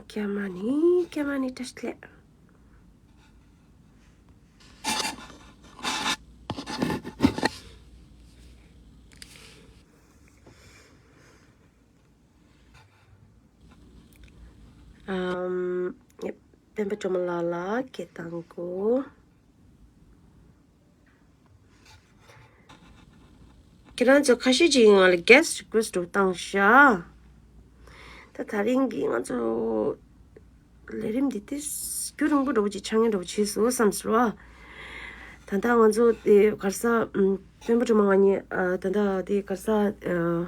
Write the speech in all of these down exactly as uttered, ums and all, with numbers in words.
ཀྱ་མ་ནི་ཀྱ་མ་ནི་བཀྲ་ཤིས་བདེ་ལེགས། ཨམ། ཡེབ། སྤེན་པ་སྒྲོལ་མ་ལགས་ལ་སྐད་བཏང་གོ། ཁྱེད་རང་ཚོ་ཁ་ཤས་ཅིག་ང་ལ་guest request་འདྲ་བཏང་ཤག་ད་དེ་རིང་གི་ང་ཚོ་ལས་རིམ་འདི་ཏིས་རྒྱུན་རིང་པོ་འདྲ་བོ་ཅིག་ཆགས་ངེས་འདྲ་བོ་བྱས་སོང་བསམ་སོང་བ། ད་ལྟ་ང་ཚོ་དེ་ག་རེ་ཟེར། ཨམ། སྤེན་པ་སྒྲོལ་མ་ང་གཉིས་ཨ་ད་ལྟ་དེ་ག་རེ་ཟེར། ཨ།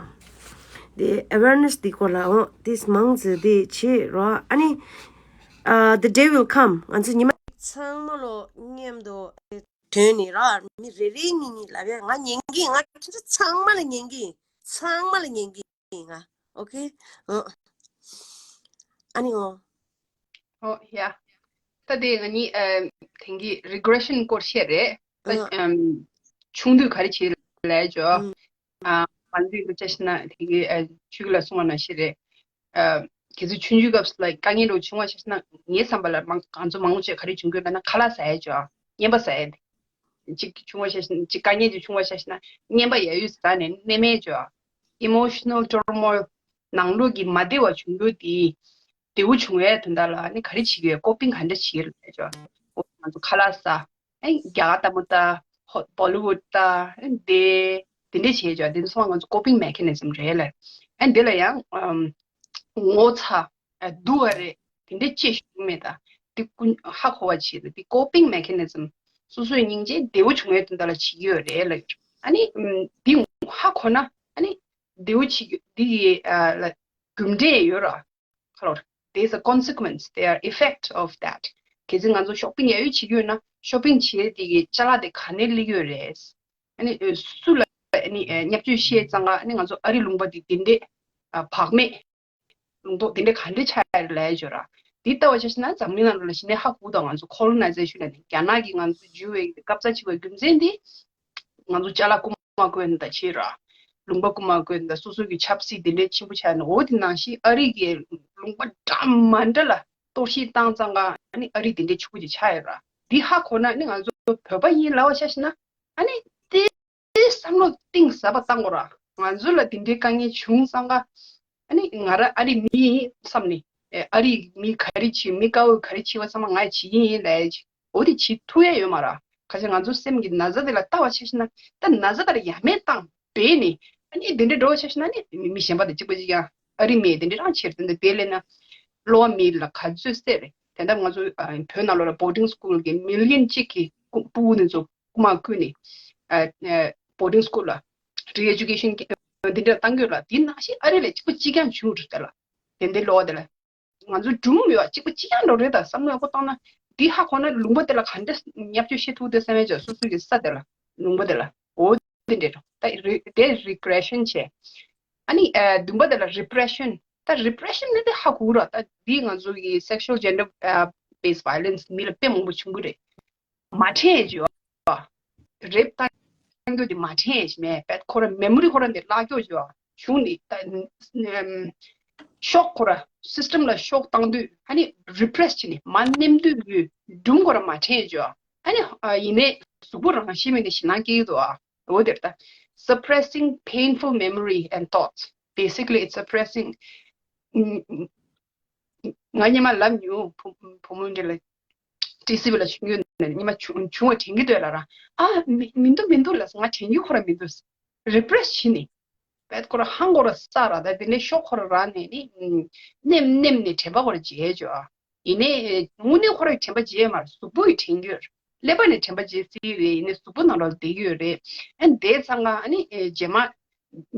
དེ་awareness་དེ་སྐོར་ལ་འོ་དེ་མང་ཙམ་དེ་བྱེད་རོགས། ཨ་ནི་ཨ། the day will come། ང་ཚོ་ཉི་མ་ཚང་མ་ལོ་མཉམ་དུ་དོན་ནི་ར་མི་རེ་རེ་གཉིས་གཉིས་ལབ་ཡ། ང་ཉན་གི། ང་ཁྱེད་ཚོ་ཚང་མ་ལ་ཉན་གི། ཚང་མ་ལ་ཉན་གི་ང་། ཨོ་ཁེ། ཨ། ཨ་ནི་འོ། ཨོ་ཡ། ད་དེ་ང་གཉིས་ཨ། དེང་གི་regression་སྐོར་བཤད་རེད། ད་ཨ། ཨམ། ཆུང་དུས་ག་རེ་བྱེད་ལབ་ཅོ། ཨ། ཨ། མ་འདི་འདི་ཆ་ཤི་ན་དེ་གི་ཨ། ཆུ་གི་ལ་སོང་བ་ན་ཤི་རེད། ཨ། ཁྱེད་ཚོ་ཆུང་ཆུང་སྐབས་ལ་དཀའ་ངལ་འདྲ་བྱུང་བ་ཤི་ན་ངའི་བསམ་པ་ལ་མང་ང་ཚོ་མང་པོ་ཅིག་ག་རེ་བྱུང་གི་ལབ་ན་ཁ་ལག་ཟ་ཡ་ཅོ། རྔན་པ་ཟ་ཡ་དེ། ཅིག་བྱུང་བ་ཤི་ན་ཅིག་དཀའ་ངལ་ཅིག་བྱུང་བ་ཤི་ན་རྔན་པ་ཡ་ཡུས་ཟ་ནས་མནན་མེད་ཅོ། emotional turmoil། ནང་ལོགས་ཀྱི་མ་བདེ་བ་བྱུང་རྒྱུ་དེ་བདེ་བོ་བྱུང་ཡས་དོན་དག་ལ་ནི་ག་རེ་བྱེད་ཀྱི་ཡོད། coping་ག་འདྲ་བྱེད་ཀྱི་རེད་ཅོ། ང་ཚོ་ཁ་ལག་ཟ། ཨེ། རྒྱ་གར་ལྟ་བུ་ལྟ། ཧོ། Bollywood་ལྟ། ཨེ། དེ་དེ་འདྲས་བྱས་ཅོ། དེ་ཚོ་ང་ཚོ་coping mechanism་རེད་ལ། ཨེ། དེ་ལ་ཡང་ཨམ། ངོ་ཚ། ཨེ། སྡུག་པ་རེད། དེ་འདྲས་ཅིག་ཞུ་མེད་ད། དེ་ཀུན་ཧ་གོ་བ་བྱེད་དེ་coping mechanism་སོ་སོའི་སྙིང་རྗེ་བདེ་བོ་བྱུང་ཡས་དོན་དག་ལ་བྱེད་ཀྱི་ཡོད་རེད་ལ། ཨ་ནི་ཨམ། དེ་ཧ་གོ་ན་ཨ་ནི་བདེ་བོ་བྱེད་ཀྱི་དེ་ཡི་ཨ། ལ་རྒྱུ་འབྲས་ཡོད་ར། ཁ་ལོར། There's a consequence, there are effect of that. གལ་སྲིད་ང་ཚོ་shopping་ཡ་ཡོད་བྱེད་ཀྱི་ཡོད་ན་shopping་བྱེད་དེ་གི་ཅ་ལག་དེ་ག་ནས་སླེབས་ཀྱི་ཡོད་རེད། ཨ་ནི་སུ་ལ་ཨ་ནི་བརྙས་བཅོས་བཤད་ཙང་ཀ་ཨ་ནི་ང་ཚོ་ཨ་རི་ལུང་པ་དེ་དེ་འདྲས་ཨ། བག་མེད་ལུང་ཐོག་དེ་འདྲས་ག་འདྲས་ཆགས་ཡ་རེད་ལབ་ཡ་ཅོ་ར། དེ་ལྟ་བ་ཆ་ཤི་ན་འཛམ་གླིང་ནང་ལ་ཞི་ནས་ཧ་གོ་དང་། ང་ཚོ་colonization་ལ་ནི་རྒྱ་ནག་གི་ང་ཚོ་འཇུ་བའི་སྐབས་ཚ་ཆེ་བའི་རྒྱུ་མཚན་དེ། ང་ཚོ་ཅ་ལག་རྐུ་མ་རྐུ་ཡ་ད་བྱེད་ར། ལུང་པ་རྐུ་མ་རྐུ་ཡ་ད་སོ་སོ་གི་ཆབ་སྲིད་དེ་འདྲའི་ཆེན་པོ་ཆགས་ནས། འོ་དེ་ནང་བཞིན་ཨ་རི་གི་ལུང་པ་འདྲ་མ་འདྲ་ལ་གཏོར་བཤིག་བཏང་ཙང་ཀ་ཨ་ནི་ཨ་རི་དེ་འདྲའི་ཕྱུག་པོ་ཅིག་ཆགས་ཡོད་ར། འདི་ཧ་གོ་ན་ཨ་ནི་ང་ཚོ་བོད་པ་ཡིན་ལབ་པ་ཆ་ཤི་ན་ཨ་ནི་དེ་བསམ་བློ་གཏིང་ཟབ་པ་བཏང་དགོས་ར། ང་ཚོ་ལ་དེ་འདྲའི་དཀའ་ངལ་བྱུང་ཙང་ཀ་ཨ་ནི་ང་རང་ཨ་རི་མི་ཡིན་བསམ་ནས། ཨ་རི་མི་ག་རེ་བྱེད། མི་དཀར་པོ་ག་རེ་བྱེད་པ་ཚང་མ་ང་བྱེད་ཀྱི་ཡིན་ལབ་ཡ་ཅིག་འོ་དེ་བྱེད་ཐུབ་ཡ་ཡོད་མ་ར། ཁ་ཤས་ང་ཚོ་སེམས་ཀྱི་ན་ཚ་དེ་ལ་ལྟ་བ་ཆ་ཤི་ན་ད་ན་ཚ་དེ་ལ་ཡ་མེད་བཏང་བས་ནས་ཨ་ནི་དེ་འདྲའི་འགྲོ་བ་ཆ་ཤི་ན་ནི་མི་མི་གཞན་པ་དང་གཅིག་པ་གཅིག་རྐྱང་། ཨ་རི་མི་དེ་འདྲའི་རང་ཆེར་དེ་འདྲ་དེ་ལས་ན་གློ་བ་མི་ལ་ག་ཚོད་སེ་རེད། དེ་འདྲ་ང་ཚོ་ཨ། བོད་ནང་ལོགས་ལ་boarding school་གི་million་གཅིག་གི་ཕྲུ་གུ་དེ་ཚོ་རྐུ་མ་རྐུས་ནས་ཨ། ཨ། boarding school་ལ་re-education་འདི་འདྲ་བཏང་གི་ཡོད་ལ། དེ་ནང་བཞིན་ཨ་རི་ལ་གཅིག་པ་གཅིག་རྐྱང་བྱུང་རེད་དེ་ལ། དེ་འདྲའི་གློ་བ་དེ་ལ་ང་ཚོ་སྒྲུང་ཡོད་གཅིག་པ་གཅིག་རྐྱང་འགྲོ་རེད། ད་བསམ་བློ་ཡག་པོ་བཏང་ན་འདི་ཧ་གོ་ན་ལུང་པ་དེ་ལ་ག་འདྲ་བརྙས་བཅོས་བྱེད་ཐུབ་དེ་བསམ་ཡས་ཅིག་སོ་སོ་གི་ས་དེ་ལ་ལུང་པ་དེ་ལ། འོ་དེ་འདྲ་རེད། ད་རེ་དེ་regression་བྱས། ཨ་ནི་ཨ། བདུན་པ་དེ་ལ་repression། ད་repression་ནི་དེ་ཧ་གོ་ར། ད་འདི་ང་ཚོ་གི་sexual gender་ཨ། based violence་མི་ལ་དཔེ་མང་པོ་བྱུང་གི་རེད། མ་དྲན་ཡས་ཅིག་ཡོད། rape་བཏང་རྒྱུ་དེ་མ་དྲན་ཡས་ཅིག་མེད། བེད་ཁོ་ར་memory་ཁོ་ར་འདི་བརླག་ཀྱོག་ཅིག་ཡོད། གཞུང་ནི་ད་ཨམ། shock་ཁོ་ར་system་ལ་shock་བཏང་དུས་ཨ་ནི་repress་བྱས་ནས་མ་ནེམ་དུས་ཀྱི་སྒྲུང་ཁོ་ར་མ་དྲན་ཡས་ཅིག་ཡོད། ཨ་ནི་ཨ། ཡིན་ནའི་གཟུགས་པོ་རང་ཤི་མིན་ནི་ཞེད་སྣང་སྐྱེ་གི་འདུག་ཨ། འོ་དེར་ད་suppressing painful memory and thoughts། Basically it's suppressing ང་སྔོན་མ་ལབ་མྱོང་། བུ་བུ་མོ་འདྲ་ལ་ཊི་སི་ཝི་ལ་བྱུང་ཡོད་ནས་སྔོན་མ་བྱུང་བྱུང་བ་དྲན་གྱི་འདུག་ལབ་ར། ཨ་མི་མི་འདུག་མི་འདུག་ལབ་སོང་། ང་དྲན་རྒྱུ་ཁོ་རང་མི་འདུག repress་བྱས་ནས་བེད་ཁོ་ར་ཧང་ཁོ་ར་ས་ར། ད་དེ་ནས་ཤོག་ཁོ་ར་ར་ནས་ནི་ནེམ་ནེམ་ནས་དྲན་པ་ཁོ་ར་བརྗེད་ཅོ། ཡིན་ནའི་དངོས་གནས་ཁོ་ར་དྲན་པ་བརྗེད་མ་རེད། གཟུགས་པོ་ཡི་དྲན་རྒྱུ་རེད། ཀླད་པ་ནས་དྲན་པ་བརྗེད་སྲིད་རེད། ཡིན་ནའི་གཟུགས་པོ་ནང་ལ་བསྡད་ཀྱི་ཡོད་རེད། ཨ་ནི་དེ་ཚང་ང་ཨ་ནི་རྗེས་མ་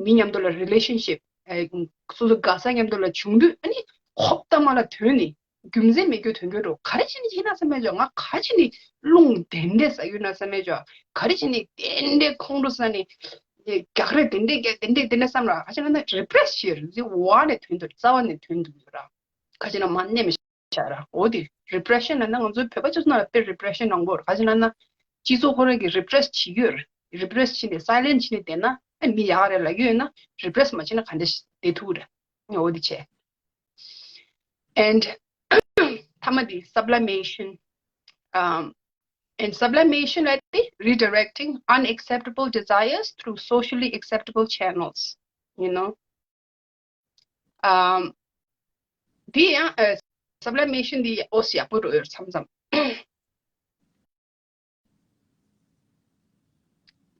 མི་མཉམ་དུ་ལ་relationship་ཨ། སོ་སོ་དགའ་ས་མཉམ་དུ་ལ་བྱུང་དུས་ཨ་ནི་ཧོབ་ཏ་མ་ལ་དོན་ནི་རྒྱུ་མཚན་མེད་རྒྱུ་དོན་རྒྱུ་འགྲོ། ག་རེ་བྱས་ནས་ཡིན་ན་བསམ་མེད་ཅོ། ང་ག་རེ་བྱས་ནས་རླུང་དེ་འདྲས་ཟ་རྒྱུ་ན་བསམ་མེད་ཅོ། ག་རེ་བྱས་ནས་དེ་འདྲས་ཁོང་ཁྲོ་ཟ་ནས་རྒྱག་རེས་དེ་འདྲས་རྒྱག་དེ་འདྲས་དེ་འདྲས་བསམ་ར། ག་རེ་བྱས་ན་repress་བྱས་རེད། འོག་ནས་དོན་དུ་རྩ་བ་ནས་དོན་དུ་ཡོད་ར། ག་རེ་བྱས་ན་མ་ནེམ་བྱས་ར། འོ་དེ་repression་ལབ་ན་ང་ཚོའི་བོད་པ་ཚོ་ནང་ལ་དཔེ་repression་ནང་པོ་རེད། ག་རེ་བྱས་ན་ན་སྤྱི་ཚོགས་ཁོ་རང་གིས་repress་བྱེད་ཀྱི་ཡོད་རེད། repress་བྱས་ནས་silent་བྱས་ནས་བསྡད་ན་ཨ་མི་ཡག་རེད་ལབ་ཀྱི་ཡོད་ན་repress་མ་བྱས་ན་ག་འདྲ་བསྡད་ཐུབ་རེད། འོ་དེ་བྱས། And མཐའ་མ་དེ་sublimation, um, and sublimation ལབ་དེ་redirecting unacceptable desires through socially acceptable channels, you know. Um, དེ་ཡང་ཨ་sublimation དེ་ཨོ་སི་ཡག་པོ་འགྲོ་ཡོད་མཚམས་མཚམས།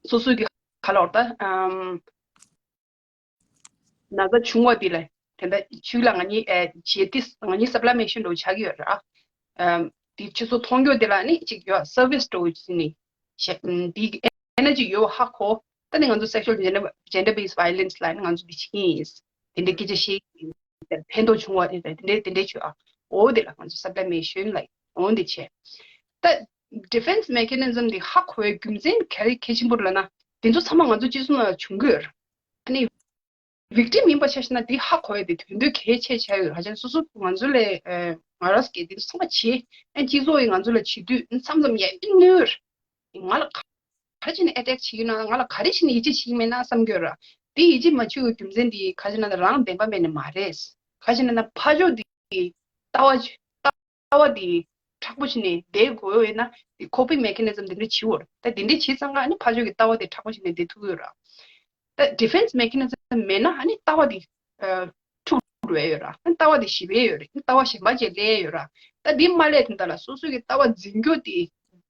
སོ་སོའི་གི་ག་ལོར་ད་ཨམ་ན་ཚ་བྱུང་བ་དེ་ལ་དེ་འདྲ་ཆུ་ལ་ང་གཉིས་ཨེ་བྱེད་དེ་ང་གཉིས་sublimation འགྲོ་ཆགས་ཀྱི་ཡོད་ར། ཨམ་དེ་ཆུ་ཚོད་མཐོང་རྒྱུ་དེ་ལ་ནི་གཅིག་ཡོད་service འགྲོ་ནི་ཤ་ཨམ་དེ་གི་energy ཡོད་ཧ་གོ། ད་ནི་ང་ཚོ་sexual gender gender based violence ལ་ནི་ང་ཚོ་འདི་བྱེད་ཀྱི་ཡིན། དེ་འདྲའི་སྐད་ཆ་བཤད་ཀྱི་ཡིན། ཕན་ཐོགས་བྱུང་བ་དེ་འདྲའི་དེ་འདྲའི་ཆོས་ཨ། འོ་དེ་ལ་ང་ཚོ་sublimation ལ་འོ་འདི་བྱས། ད་defense mechanism འདི་ཧ་གོ་བའི་རྒྱུ་མཚན་གལ་གལ་ཆེན་པོ་རེད་ལབ་ན། དེ་ཚོ་ཚང་མ་ང་ཚོ་སྤྱི་ཚོགས་ནང་བྱུང་གི་ཡོད་རེད། ཨ་ནི་victim ཡིན་པ་ཆ་བཞག་ན་འདི་ཧ་གོ་ཡ་དེ་དོན་དུ་གལ་ཆེ་ཆགས་ཡོད་རེད། ཧ་ཅང་སོ་སོ་ང་ཚོ་ལས་ཨེ་ང་རང་སྐད་དེ་ཚོ་ཚང་མ་བྱེད། ཨ་སྤྱི་ཚོགས་ཡིས་ང་ཚོ་ལ་བྱེད་དུས་མཚམས་མཚམས་ཡ་ཨི་གནོད་རེད། ང་ལ་ག་རེ་བྱས་ནས་attack བྱེད་ཀྱི་ཡོད་ན། ང་ལ་ག་རེ་བྱས་ནས་ཡིད་ཆེས་བྱེད་ཀྱི་མེད་ན་བསམ་གྱི་ཡོད་ར། དེ་ཡིད་ཆེས་མ་བྱེད་པའི་རྒྱུ་མཚན་དེ་ག་རེ་བྱས་ན་རང་བདེན་པ་མེད་ནི་མ་རེད། ག་རེ་བྱས་ན་ཕར་ཕྱོགས་དེ་ལྟ་བ་ལྟ་བ་དེ་མཁྲེགས་པོ་བྱས་ནས་བསྡད་དགོས་ཡོད་ན་དེ་coping mechanism དེ་འདྲ་བྱེད་འོར། ད་དེ་འདྲ་བྱས་ཙང་ཀ་ཨ་ནི་ཕར་ཕྱོགས་ཀྱི་ལྟ་བ་དེ་མཁྲེགས་པོ་བྱས་ནས་བསྡད་ཐུབ་ཀྱི་ཡོད་ར། ད་defense mechanism མེད་ན་ཨ་ནི་ལྟ་བ་དེ་ཨ་འཁྲུག་འགྲོ་ཡ་ཡོད་ར། ཨ་ནི་ལྟ་བ་དེ་ཞི་བའི་ཡོད་རེད། ཨ་ནི་ལྟ་བ་གཞན་པ་ཅིག་སླེབས་ཡོད་ར། ད་འདི་མ་སླེབས་དོན་དག་ལ་སོ་སོ་གི་ལྟ་བ་འཛིན་རྒྱུ་དེ་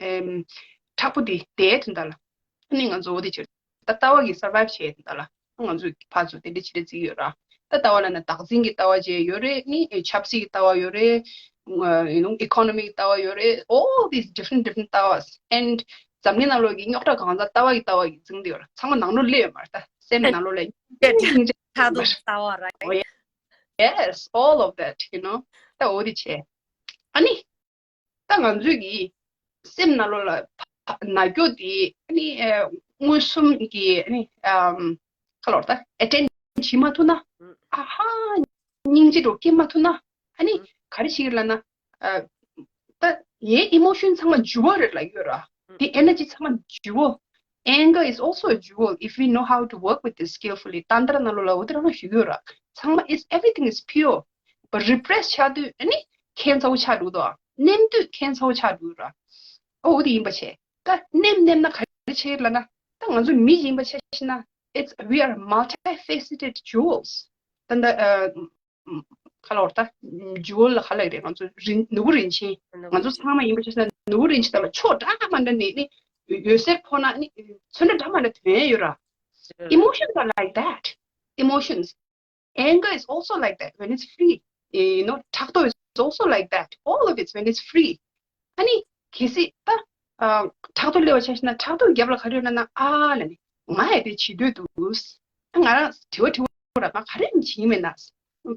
ཨེམ་མཁྲེགས་པོ་དེ་བསྡད་དོན་དག་ལ་ཨ་ནི་ང་ཚོ་འོ་དེ་ཕྱིར་ད་ལྟ་བ་གི་survive བྱས་དོན་དག་ལ་ང་ཚོ་ཕར་ཚུར་དེ་འདྲ་བྱེད་རེས་བརྩི་གི་ཡོད་ར། ད་ལྟ་བ་ལ་ན་བདག་འཛིན་གྱི་ལྟ་བ་བྱས་ཡོད་རེད། ནི་ཆབ་སྲིད་ཀྱི་ལྟ་བ་ཡོད་རེད། you know economy གི་ལྟ་བ་ཡོད་རེད། All these different different ལྟ་བ། And འཛམ་གླིང་ནང་ལོགས་ཀྱི་རྙོག་དྲ་གང་ཟག་ལྟ་བ་ཡི་ལྟ་བ་ཡིས་འཛིན་བསྡད་ཡོད་ར། ཚང་མ་ནང་ལོགས་སླེབས་ཡོད་མ་རེད། ད་སེམས་ནང་ལོགས་ལ་ཡིན་ཅེས་ཚ་དུ་ལྟ་བ་ར། Oh yeah. Yes, all of that, you know. ད་འོ་དེ་བྱས། ཨ་ནི། ད་ང་ཚོས་ཀྱི་སེམས་ནང་ལོགས་ལ་ཕ་ན་སྐྱོ་དེ་ཨ་ནི་ཨ་མངོན་སུམ་གྱི་ཨ་ནི་ཨམ་ཁ་ལོར་ད་attend བྱེད་མ་ཐུབ་ན། ཨ་ཧ། སྙིང་རྗེ་འདྲ་སྐྱེ་མ་ཐུབ་ན། ཨ་ནི་ག་རེ་བྱེད་ཀྱི་ལབ་ན། ཨ་ད་ངའི་emotion ཚང་མ་འཇུ་བ་རེད་ལབ་ཡོད་ར། དེ་energy ཚང་མ་འཇུ་བ། Anger is also a jewel if we know how to work with it skillfully. ཏན་ཏན་ནང་ལོགས་ལ་འོ་དེ་རང་ཞུ་གི་ཡོད་ར། ཚང་མ་is everything is pure. But repress བྱ་དུས་ཨ་ནི་ཁྱད་མཚར་པོ་ཆགས་འགྲོ་གི་འདུག་ནེམ་དུས་ཁྱད་མཚར་པོ་ཆགས་འགྲོ་གི་ར། ཨོ་འོ་དེ་ཡིན་པ་བྱས། ད་ནེམ་ནེམ་ན་ག་རེ་བྱེད་ལབ་ན། ད་ང་ཚོ་མི་ཡིན་པ་ཆ་བཞག་ན། It's we are multifaceted jewels. ད་ད་ཨ་ཁ་ལོར་ད་jewel ལ་ག་ལབ་རེད། ང་ཚོ་རིན་ནོར་བུ་རིན་ཆེན། ང་ཚོ་ཚང་མ་ཡིན་པ་ཆ་བཞག་ན་ནོར་བུ་རིན་ཆེན་དག་ལ་ཕྱོགས་འདྲ་མ་འདྲ་ནས་ནི་འོད་ཟེར་ཕོག་ན་ནི་ཚོན་ཁྲ་འདྲ་མ་འདྲ་ཐོན་ཡོད་ར། Emotions are like that. Emotions. Anger is also like that when it's free. You know, ཕྲག་དོག is also like that. All of it when it's free. ཨ་ནི་གལ་སྲིད་ད་ཨ་ཕྲག་དོག་སླེབས་པ་ཆ་བཞག་ན་ཕྲག་དོག་རྒྱབ་ལ་ག་རེ་ཡོད་ན་ན་ཨ་ལ་ནི་ང་ཡ་དེ་བྱེད་འདོད་འདུག་ང་རང་དྲི་བ་དྲི་བ་ར་ང་ག་རེ་ཡང་བྱེད་མེད་ན།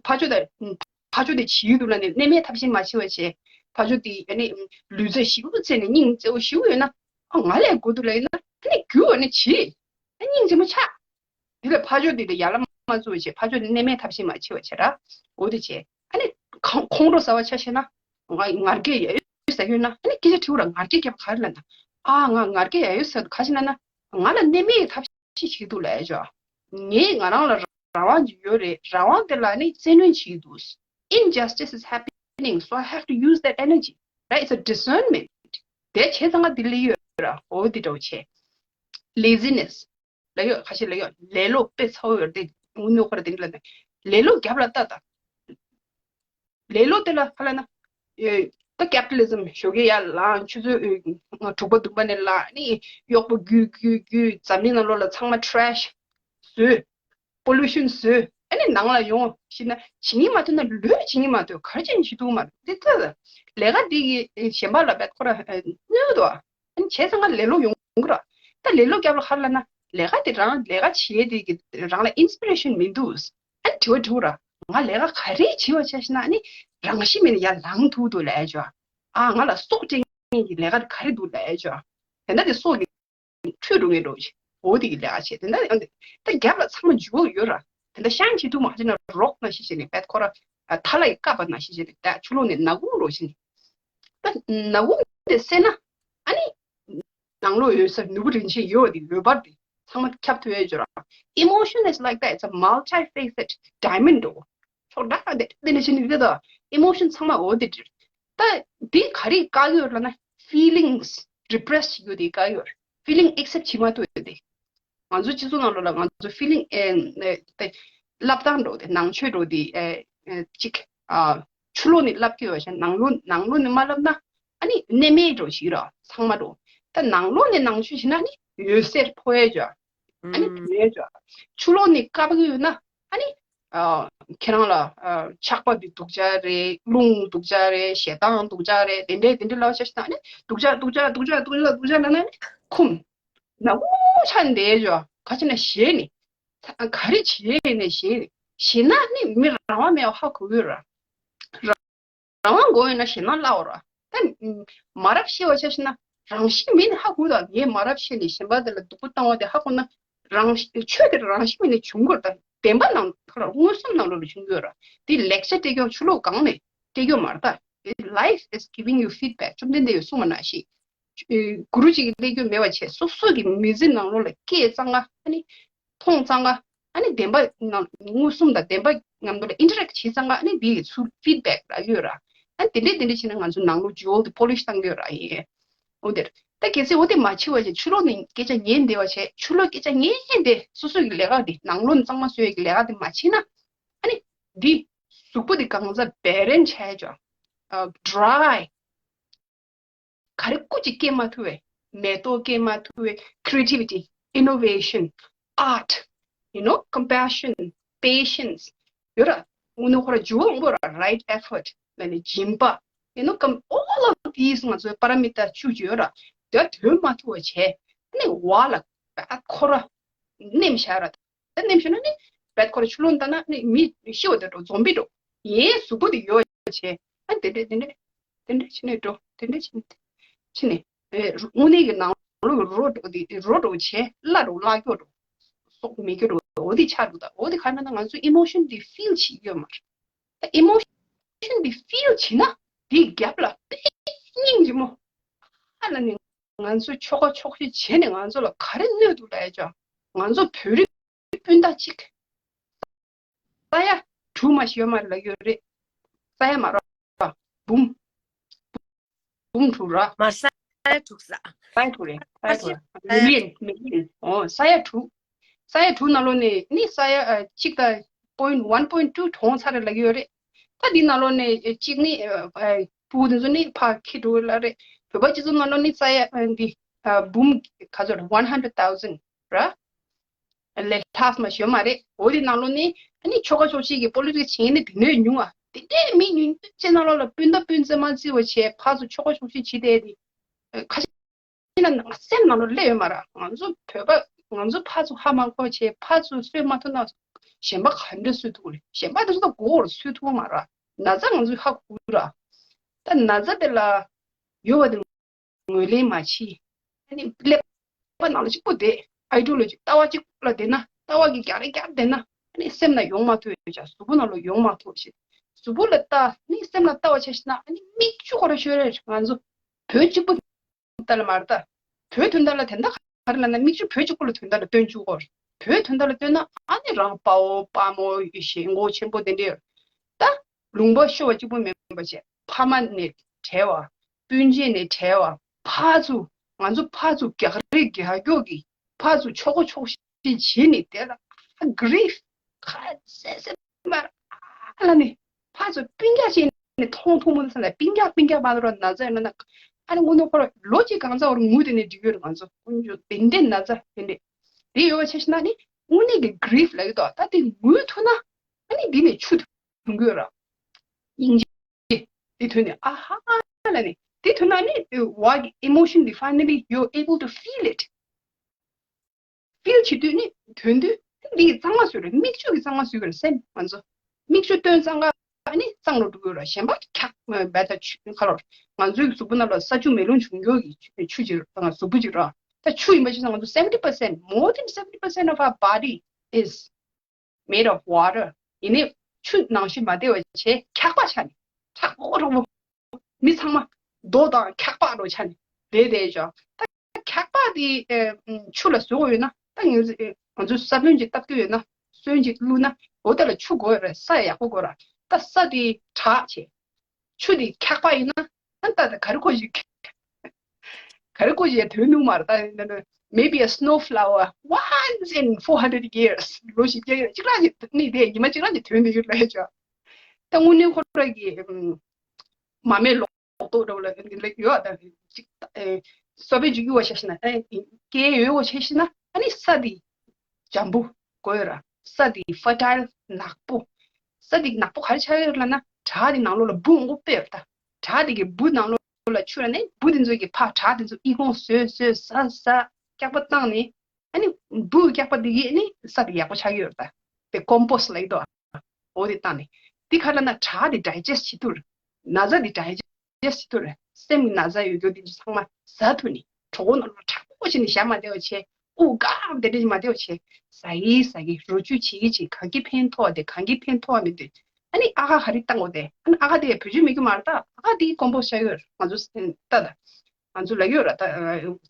ཕ་ཆོས་དང་ཕ་ཆོས་དེ་བྱེད་འདུག་ལ་ནི་གནས་མལ་ཐབས་ཤེས་མ་བྱེད་པ་བྱས། ཕ་ཆོས་དེ་ཨ་ནི་ལུས་རྩལ་ཞིབ་པོ་བཙལ་ནས་སྙིང་བརྩེ་བོ་ཞིབ་པོ་ཡོད་ན། ཨ་ང་ལས་དགོས་འདུག་ལ་ཡིན་ན་ཨ་ནི་རྒྱུ་ཨ་ནི་བྱེད། ཨ་སྙིང་རྗེ་མོ་ཆགས། དེ་ལ་ཕ་ཆོས་དེ་ལ་ཡ་ལ་མ་བཙུགས་བྱས། ཕ་ཆོས་དེ་གནས་མལ་ཐབས་ཤེས་མ་བྱེད་པ་བྱས་ར། འོ་དེ་བྱས། ཨ་ནི་ཁོང་ཁོང་ཁྲོ་ཟ་བ་ཆ་བཞག་ན། ང་ངར་སྐད་ཡ་ཡོད་ཟ་ཡོད་ན། ཨ་ནི་སྐད་ཆ་དྲི་བ་ར་ངར་སྐད་རྒྱབ་ག་རེ་ལབ་ན། ཨ་ང་ངར་སྐད་ཡ་ཡོད་ཟ་འདུག་ག་ཞིག་ན་ན། ང་ལ་གནས་མལ་ཐབས་ཤེས་ཞིག་འདུག་ལབ་ཡ་ཅོ། ངས་ང་རང་ལ་རང་དབང་ཅིག་ཡོད་རེད། རང་དབང་དེ་ལ་ནི་བཙན་གནོན་བྱེད་ཀྱི་འདུག Injustice is happening, so I have to use that energy. Right? It's a discernment. དེ་བྱས་ཙང་ང་དེ་ལས་ཡོད་ར། འོ་དེ་འདྲ་བོ་བྱས། Laziness. ལ་ཡོད་ཁ་ཤས་ལ་ཡོད་ལེ་ལོ་དཔེ་ཚ་བོ་ཡོད་དེ་དངུལ་ནོ་ཁར་དེ་འདྲ་ལ་ནི་ལེ་ལོ་རྒྱབ་ལ་ལྟ་དང་། ལེ་ལོ་དེ་ལ་ཧ་ལ་ན། ཨེ་ད་capitalism ཞོགས་ཀས་ཡར་ལངས་ཆུ་ཚོད་ཨེ་དྲུག་པ་བདུན་པ་ནས་ལངས་ནི་གཡོག་པོ་རྒྱུག་རྒྱུག་རྒྱུག་འཛམ་གླིང་ནང་ལོགས་ལ་ཚང་མ་trash བཟོས། Pollution བཟོས། ཨ་ནི་ནང་ལ་ཡོང་ཤི་ན་བྱེད་ཉིན་མ་ཐུབ་ན་ལོས་བྱེད་ཉིན་མ་ཐུབ་གར་ཅན་བྱེད་ཐུབ་མ་རེད། དེ་ལྟ་ལས་ཀ་འདི་གི་གཞན་པ་ལ་བད་ཁོ་ར་གནོད་དོ། ཨ་ནི་བྱས་ཙང་ང་ལེ་ལོ་ཡོང་གི་ར། ད་ལེ་ལོ་རྒྱབ་ལ་ཧ་ལ་ན་ལས་ཀ་དེ་རང་ལས་ཀ་བྱེད་དེ་གི་རང་ལ་inspiration མི་འདུག་ཨ་ནི་དྲི་བ་དྲི་བ་ར། ང་ལས་ཀ་ག་རེ་བྱེད་པ་བྱས་ཤི་ན་ཨ་ནི་རང་ཤི་མིན་ཡར་ལངས་ཐུབ་འདུག་ལབ་ཡ་ཅོ། ཨ་ང་ལ་སྲོག་སྐྲན་གྱི་ལས་ཀ་ག་རེ་འདུག་ལབ་ཡ་ཅོ། དེ་འདྲ་དེ་སྲོག་གི་འཁྲུད་འགྲོ་ངེས་འགྲོ་ཞིག་འོ་དེ་གི་ལས་ཀ་བྱེད། དེ་འདྲ་ཡང་དེ་ད་རྒྱབ་ལ་ཚང་མ་འཇུ་བོ་ཡོད་ར། དེ་འདྲ་ཤང་བྱེད་དུ་མ་བྱེད་ན་རོག་ན་ཤི་བྱེད་ནས་བད་ཁོ་ར་ཐ་ལ་ཡི་ཀ་པ་ན་ཤི་བྱེད་ནས་ད་ཆུ་ལོག་ནས་ནག་ཁུང་འགྲོ་བྱེད་ནས་ད་ནག་ཁུང་དེ་སེ་ན་ཨ་ནི་ནང་ལོགས་ཡོད་ས་ནོར་བུ་རིན་ཆེན་ཡོད་དེ་ཡོད་པར་དེ་ཚང་མ་ཁྱབ་ཐུབ་ཡོད་ཅོ་ར། Emotion is like that. It's a multifaceted diamond འགྲོ་ཕྱོགས་འདྲ་འདྲ་དེ་དེ་ནས་ཤི་ནས་དེ་ད་emotion ཚང་མ་འོ་དེ་འདྲ། ད་འདི་ག་རེ་བཀག་ཡོད་ལབ་ན། feelings repress བྱེད་རྒྱུ་དེ་བཀག་ཡོད་རེད། feeling accept བྱེད་མ་ཐུབ་ཡོད་དེ། ང་ཚོ་སྤྱི་ཚོགས་ནང་ལོགས་ལ་ང་ཚོ་feeling ཨེ་ཨེ་དེ་བསླབ་སྟངས་འགྲོ་དེ་ནང་ཆོས་འགྲོ་དེ་ཨེ་ཨེ་གཅིག་ཨ་ཕྱི་ལོགས་ནས་བསླབ་ཀྱི་ཡོད་ཤག་ནང་ལོགས་ནང་ལོགས་ནས་མ་བསླབ་ན་ཨ་ནི་གནས་མེད་འགྲོ་ཞིག་ར་ཚང་མ་འགྲོ། ད་ནང་ལོགས་ནས་ནང་ཆོས་བྱེད་ན་ཨ་ནི་འོད་ཟེར་འཕོ་ཡས་ཅོ། ཨ་ནི་ཨུམ། འཕོ་ཡས་ཅོ། ཕྱི་ལོགས་ནས་བཀག་གི་ཡོད་ན་ཨ་ནི་ཨ་ཁྱེད་རང་ལ་ཨ་ཆགས་པ་འདི་སྡུག་ཅག་རེད། རླུང་སྡུག་ཅག་རེད། ཞེ་སྡང་སྡུག་ཅག་རེད། དེ་འདྲས་དེ་འདྲས་ལབ་བྱས་ཤག་ན་ཨ་ནི་སྡུག་ཅག་སྡུག་ཅག་སྡུག་ཅག་སྡུག་ཅག་སྡུག་ཅག་ལབ་ན་ཨ་ནི་ཁུམ། ན་འུ་ཆ་འདས་ཅོ། ག་ཅི་ན་ཞེད་ནི། ག་རེ་བྱེད་ནས་ཞེད་ནི། ཞེད་ན་ནི་མི་རང་དབང་མེད་པ་ཧ་གོ་གི་ཡོད་ར། རང་དབང་དགོས་ཡོད་ན་ཞེད་སྣང་བརླག་འོ་ར། ད་མ་རབས་ཤེས་པ་ཆ་བཞག་ན་རང་ཤེས་མེད་ནི་ཧ་གོ་ད། ངས་མ་རབས་ཤེས་ནས་གཞན་པ་དེ་ལ་སྡུག་པོ་བཏང་བ་དེ་ཧ་གོ་ན། རང་ཆོས་དེ་རང་ཤེས་མེད་ནས་བྱུང་དགོས་ར། ད་བདེན་པ་ནང་ཁོ་ར་མངོན་སུམ་ནང་ལོགས་ལ་བྱུང་གི་ཡོད་ར། དེ་ལེགས་ཆ་སྤྲད་རྒྱུ་ཕྱི་ལོགས་སྒང་ནས་སྤྲད་རྒྱུ་མ་རེད་ད། Life is giving you feedback. བཅོམ་ལྡན་འདས་ཀྱིས་གསུངས་པ་ནང་བཞིན། གུ་རུ་གཅིག་གིས་སླེབས་རྒྱུ་མེད་པ་བྱས། སོ་སོ་གི་མི་ཚེ་ནང་ལོགས་ལ་སྐྱེས་ཙང་ཀ་ཨ་ནི་མཐོང་ཙང་ཀ་ཨ་ནི་བདེན་པ་ནང་མངོན་སུམ་དང་བདེན་པ་མཉམ་དུ་ལ་interact བྱས་ཙང་ཀ་ཨ་ནི་དེ་ཡི་ཚུར་feedback རག་ཡོད་ར། ཨ་ནི་དེ་འདྲས་དེ་འདྲས་བྱས་ན་ང་ཚོ་ནང་ལོགས་jewel དེ་polish བཏང་གི་ཡོད་ར་ཡིན། འོ་དེར་ད་གལ་སྲིད་འོ་དེ་མ་བྱས་པ་བྱས་ཕྱི་ལོགས་ནས་སྐད་ཆ་ཉན་བསྡད་པ་བྱས། ཕྱི་ལོགས་སྐད་ཆ་ཉན་བསྡད་སོ་སོ་གི་ལས་ཀ་དེ་ནང་ལོགས་ནས་གཙང་མ་བཟོ་ཡས་ཀྱི་ལས་ཀ་དེ་མ་བྱས་ན་ཨ་ནི་འདི་གཟུགས་པོ་དེ་གང་ཚ་barren ཆགས་ཡ་ཅོ། ཨ་dry། ག་རེ་སྐུ་ཅིག་སྐྱེ་མ་ཐུབ་པའི་མེ་ཏོག་སྐྱེ་མ་ཐུབ་པའི་creativity, innovation, art, you know, compassion, patience ཡོད་ར། དངོས་གནས་ཁོ་ར་འཇུ་བ་འོང་པོ་ར། right effort ལ་ནི་སྦྱིན་པ། you know, com- all of these ང་ཚོའི་པ་ར་མི་ཏ་བཅུ་ཅིག་ཡོད་ར། དེ་དོན་མ་ཐུབ་པ་བྱས་ནི་བ་ལ་ཁོ་ར་ནེམ་བཞག་ར། ད་ནེམ་ཤོད་ན་ནི་བད་ཁོ་ར་ཆུ་ལོང་ལྟ་ན་ནི་མི་ཤི་བ་དེ་འགྲོ་ཛོམ་པི་འགྲོ། ཡའི་གཟུགས་པོ་དེ་ཡོད་བྱས། ཨ་དེ་འདྲས་དེ་འདྲས་དེ་འདྲས་བྱས་ནས་འགྲོ། དེ་འདྲས་བྱས་ནས་བྱས་ནས་ཨེ་དངོས་གནས་ཀྱི་ནང་ལོགས་ཀྱི་རོ་འགྲོ་དེ་རོ་འགྲོ་བྱས། བརླ་འགྲོ། བརླ་སྐྱོ་འགྲོ། སྲོག་མེད་སྐྱོ་འགྲོ། འོ་དེ་ཆགས་འགྲོ། ད་འོ་དེ་ག་ན་ན་ང་ཚོ་emotion དེ་feel བྱེད་ཀྱི་ཡོད་མ་རེད། ད་emotion དེ་feel བྱེད་ན་དེའི་རྒྱབ་ལ་དཔེ་སྙིང་རྗེ་མོ་ཨ་ལ་ནི་ང་ཚོ་ཆོལ་ཁ་ཕྱོགས་བཞི་བྱས་ནས་ང་ཚོ་ལ་ག་རེ་གནོད་འདུག་ལབ་ཡ་ཅོ། ང་ཚོ་བོད་རིགས་སྤུན་ཟླ་གཅིག་ས་ཡ་དྲུག་མ་ཞིག་ཡོད་མ་རེད་ལབ་ཡོད་རེད། ས་ཡ་མ་རོ། འབུམ། འབུམ་དྲུག་ར། མ་ས་ཡ་དྲུག་ས། ས་ཡ་དྲུག་རེད། ས་ཡ་དྲུག་རེད། ས་ཡ་million million ཨོ་ས་ཡ་དྲུག་ས་ཡ་དྲུག་ནང་ལོགས་ནས་ནི་ས་ཡ་ཨ་གཅིག་དང་point one point two གྲོངས་ཚར་རེད་ལབ་ཡོད་རེད། ད་འདི་ནང་ལོགས་ནས་གཅིག་ནི་ཨ་ཕྲུ་གུ་དེ་ཚོ་ནི་ཕར་འཁྱེར་འགྲོ་གི་ལབ་རེད། བོད་པ་སྤྱི་ཚོགས་ནང་ལོགས་ནི་ས་ཡ་ཨ་འདི་ཨ་འབུམ་ག་ཚོད་one hundred thousand ར། ལས་ལྷག་མ་ཞོན་མ་རེད། འོ་དེ་ནང་ལོགས་ནི་ཨ་ནི་ཆོལ་ཁ་ཕྱོགས་གཅིག་གི་པོ་ལི་ཊི་ཀི་སི་བྱེད་ནི་དེ་ནས་ཉུང་བ་དེ་འདྲས་མི་ཉུང་ཅན་ནང་ལོགས་ལ་སྤུན་ཟླ་སྤུན་མཚེས་མ་བརྩི་བ་བྱས་ཕར་ཚུར་ཆོལ་ཁ་ཕྱོགས་གཅིག་བྱེད་བསྡད་དེ་ཁ་ཤས་ན་ང་སེམས་ནང་ལོགས་སླེབས་ཡོད་མ་རེད། ང་ཚོ་བོད་པ་ང་ཚོ་ཕར་ཚུར་ཧ་མ་གོ་བྱས་ཕར་ཚུར་གསོད་མ་ཐུབ་ན་གཞན་པ་ག་འདྲས་གསོད་ཐུབ་རེད། གཞན་པ་དེ་ཚོ་ད་མགོ་བོར་གསོད་ཐུབ་མ་རེད། ན་ཚ་ང་ཚོས་ཧ་གོ་ར། ད་ན་ཚ་དེ་ལ་ཡོད་པ་དེ། ངོས་ལེན་མ་བྱེད། ཨ་ནི་ཀླད་པ་ནང་ལ་གཅིག་པོ་བསྡད། ཨའི་ཌི་ཡོ་ལོ་ཇི་ལྟ་བ་གཅིག་པོ་ལ་བསྡད་ན་ལྟ་བ་གི་རྒྱག་རེས་རྒྱག་བསྡད་ན་ཨ་ནི་སེམས་ལ་ཡོང་མ་ཐུབ་ཡོད་ཀྱང་གཟུགས་པོ་ནང་ལ་ཡོང་མ་ཐུབ་ཞེས། གཟུགས་པོ་ལ་ལྟ་ནི་སེམས་ལ་ལྟ་བ་བྱས་ཤེ་ན་ཨ་ནི་མིག་ཆུ་ཁོ་ར་ཤོར་རེད། ང་ཚོ་བོད་གཅིག་པོ་དོན་དག་ལ་མ་རེད་ད། བོད་དོན་དག་ལ་དོན་དག་ག་རེ་ལབ་ན་མིག་ཆུ་བོད་གཅིག་པོ་ལ་དོན་དག་ལ་སྟོན་བཅུག་གོ། བོད་དོན་དག་ལ་སྟོན་ན་ཨ་ནི་རང་དཔའ་བོ་དཔའ་མོ་ཞེ་མགོ་ཆེན་པོ་དེ་འདྲས་ཡོད། ད་ལུང་པ་ཤོར་བ་གཅིག་པོ་མིན་པ་བྱས་ཕ་མ་ནས་བྲལ་བ། སྤུན་མཆེད་ནས་བྲལ་བ། ཕར་ཚུར་ང་ཚོ་ཕར་ཚུར་རྒྱག་རེས་རྒྱག་རྒྱུ་གི་ཕར་ཚུར་ཆོག་གོ་ཆོག་ཤེས་བྱེད་ནི་དེ་ལ་grief ཁ་ཟས་ཟས་མར་ཨ་ལ་ནི་ཕར་ཚུར་སྤུན་ཀྱག་བྱས་ནི་མཐོང་ཐུབ་མོ་ཚ་ལ་སྤུན་ཀྱག་སྤུན་ཀྱག་མ་ལ་རོ་ན་ཚ་ཡོད་ན་ན་ཨ་ནི་དངོས་གནས་ཁོ་ར་ལོ་གཅིག་གང་ཚ་བར་ངུ་དེ་ནས་འགྲིག་ཡོད་རེད། ང་ཚོ་དཀོན་མཆོག་དེ་འདྲའི་ན་ཚ་དེ་འདྲས་དེ་ཡོད་པ་ཆ་ཤེ་ན་ནི་དངོས་གནས་ཀྱི་grief ལ་ཡོད་དོ། ད་དེ་ངུ་ཐུབ་ན་ཨ་ནི་འདི་ནས་ཆུ་ཐོན་གྱི་ཡོད་ར། སྙིང་རྗེ། དེ་ཐོན་ནས་ཨ་ཧ་ལ་ནི་དེ་ཐོན་ན་ནི་what emotion the finally you're able to feel it. feel བྱེད་དུས་ནི་དོན་དུས་འདི་གཙང་མ་བཟོས་རེད། མིག་ཆུ་གི་གཙང་མ་བཟོས་རེད་སེམས་ང་ཚོ། མིག་ཆུ་བཏོན་ཙང་ཀ་ཨ་ནི་གཙང་རུ་འགྲོ་གི་ར། གཞན་པ་འཁྱག་བད་ད་ཆུ་ཁ་ལོར་ང་ཚོའི་གཟུགས་པོ་ནང་ལ་ས་ཆུ་མེ་རླུང་བྱུང་ཡོད་ཀྱི་ཆུ་ཅིག་གཟུགས་པོ་ཅིག་ར། ད་ཆུ་ཡིན་པ་ཅི་ཙང་ང་ཚོ་seventy percent, more than seventy percent of our body is made of water. ཡིན་ནའི་ཆུ་ནང་བཞིན་མ་བདེ་བ་བྱས་འཁྱག་པ་ཆགས་ནས་དྲག་པོ་དྲག་པོ། མི་ཚང་མ་རྡོ་དང་འཁྱག་པ་རུ་ཆགས་ནས་བསྡད་བསྡད་ཅོ། ད་འཁྱག་པ་དེ་ཨེ་ཆུ་ལ་བཟོ་དགོས་ཡོད་ན་ད་ངས་ང་ཚོས་ས་བོན་ཅིག་བཏབ་ཀྱི་ཡོད་ན་སོན་ཅིག་བླུགས་ན་འོ་ད་ལ་ཆུ་དགོས་རེད། ས་ཡག་པོ་དགོས་ར། ད་ས་དེ་དྲག་བྱས། ཆུ་དེ་འཁྱག་པ་ཡིན་ན་ཨ་ད་ད་ག་རེ་གོ་ཞིག་ག་རེ་གོ་ཞིག་ཐོན་ནུ་མ་རེད་ད། maybe a snowflower once in four hundred years། ལོ་བཞི་བརྒྱ་ཅིག་རང་ཅིག་ནི་དེ་ཉི་མ་ཅིག་རང་ཅིག་ཐོན་ནི་ཡོད་ལ་ཡ་ཅོ། ད་དངོས་གནས་ཁོ་ར་གི་མ་མེད་ལོ། ཏོག་ཏོག་འདྲ་བོ་ལ་ལེགས་ཡོད་ད། ཅིག་ཨེ་སོ་པའི་འཇུག་རྒྱུ་བ་ཆ་ཤི་ན་ཨེ་སྐྱེ་ཡོད་བ་ཆ་ཤི་ན་ཨ་ནི་ས་དེ་འཇམ་པོ་དགོས་ཡོད་ར། ས་དེ་ཕར་ཊའིལ་ནག་པོ། ས་དེ་ནག་པོ་ག་རེ་ཆགས་ཡོད་ར་ལབ་ན་བྲག་དེ་ནང་ལོགས་ལ་འབུ་མང་པོ་སྤེལ་ཡོད་ར་ད། བྲག་དེ་གི་འབུ་ནང་ལོགས་ལ་ཆུ་ར་ནས་འབུ་དེ་ཚོ་གི་ཕར་བྲག་དེ་ཚོ་ཨི་ཁུང་བཟོས་བཟོས་ཟ་ཟ་སྐྱག་པ་བཏང་ནས། ཨ་ནི་འབུ་སྐྱག་པ་འདི་གིས་ནི་ས་དེ་ཡག་པོ་ཆགས་ཀྱི་ཡོད་རེད་ད། དེ་ཀོམ་པོ་སི་ལབ་ཀྱི་འདུག་འོ་དེ་བཏང་ནས། འདི་ག་ལ་ན་བྲག་དེ་ཌའི་ཇེ་སི་ཊི་བྱེད་ཐུབ་རེད། ན་ཚ་དེ་ཌའི་ཇེ་སི་ཊི་བྱེད་ཐུབ་རེད། སེམས་ཀྱི་ན་ཚ་ཡོད་རྒྱུ་དེ་ཚང་མ་ཟ་ཐུབ་ནི། གྲོད་ཁོག་ནང་ལ་དྲག་པོ་བྱས་ནས་ཞག་མ་བདེ་བ་བྱས། དབུགས་འགག་དེ་འདྲ་ཞིག་མ་བདེ་བ་བྱས། ཟ་གི་ཟ་གི་རོ་བཅུད་བྱེད་ཀྱི་བྱེད། གང་གི་ཕན་ཐོགས་དེ་གང་གི་ཕན་ཐོགས་མི་འདུག་ཨ་ནི་ཨ་ཁ་ག་རེ་བཏང་འོ་དེ། ཨ་ནི་ཨ་ཁ་དེ་བེད་སྤྱོད་མེད་རྒྱུ་མ་རེད་ད། ཨ་ཁ་དེ་ཀོམ་པོ་སི་ཆགས་ཡོད་རེད། ང་ཚོ་ལྟ་ད། ང་ཚོ་ལབ་ཡོད་ར་ད།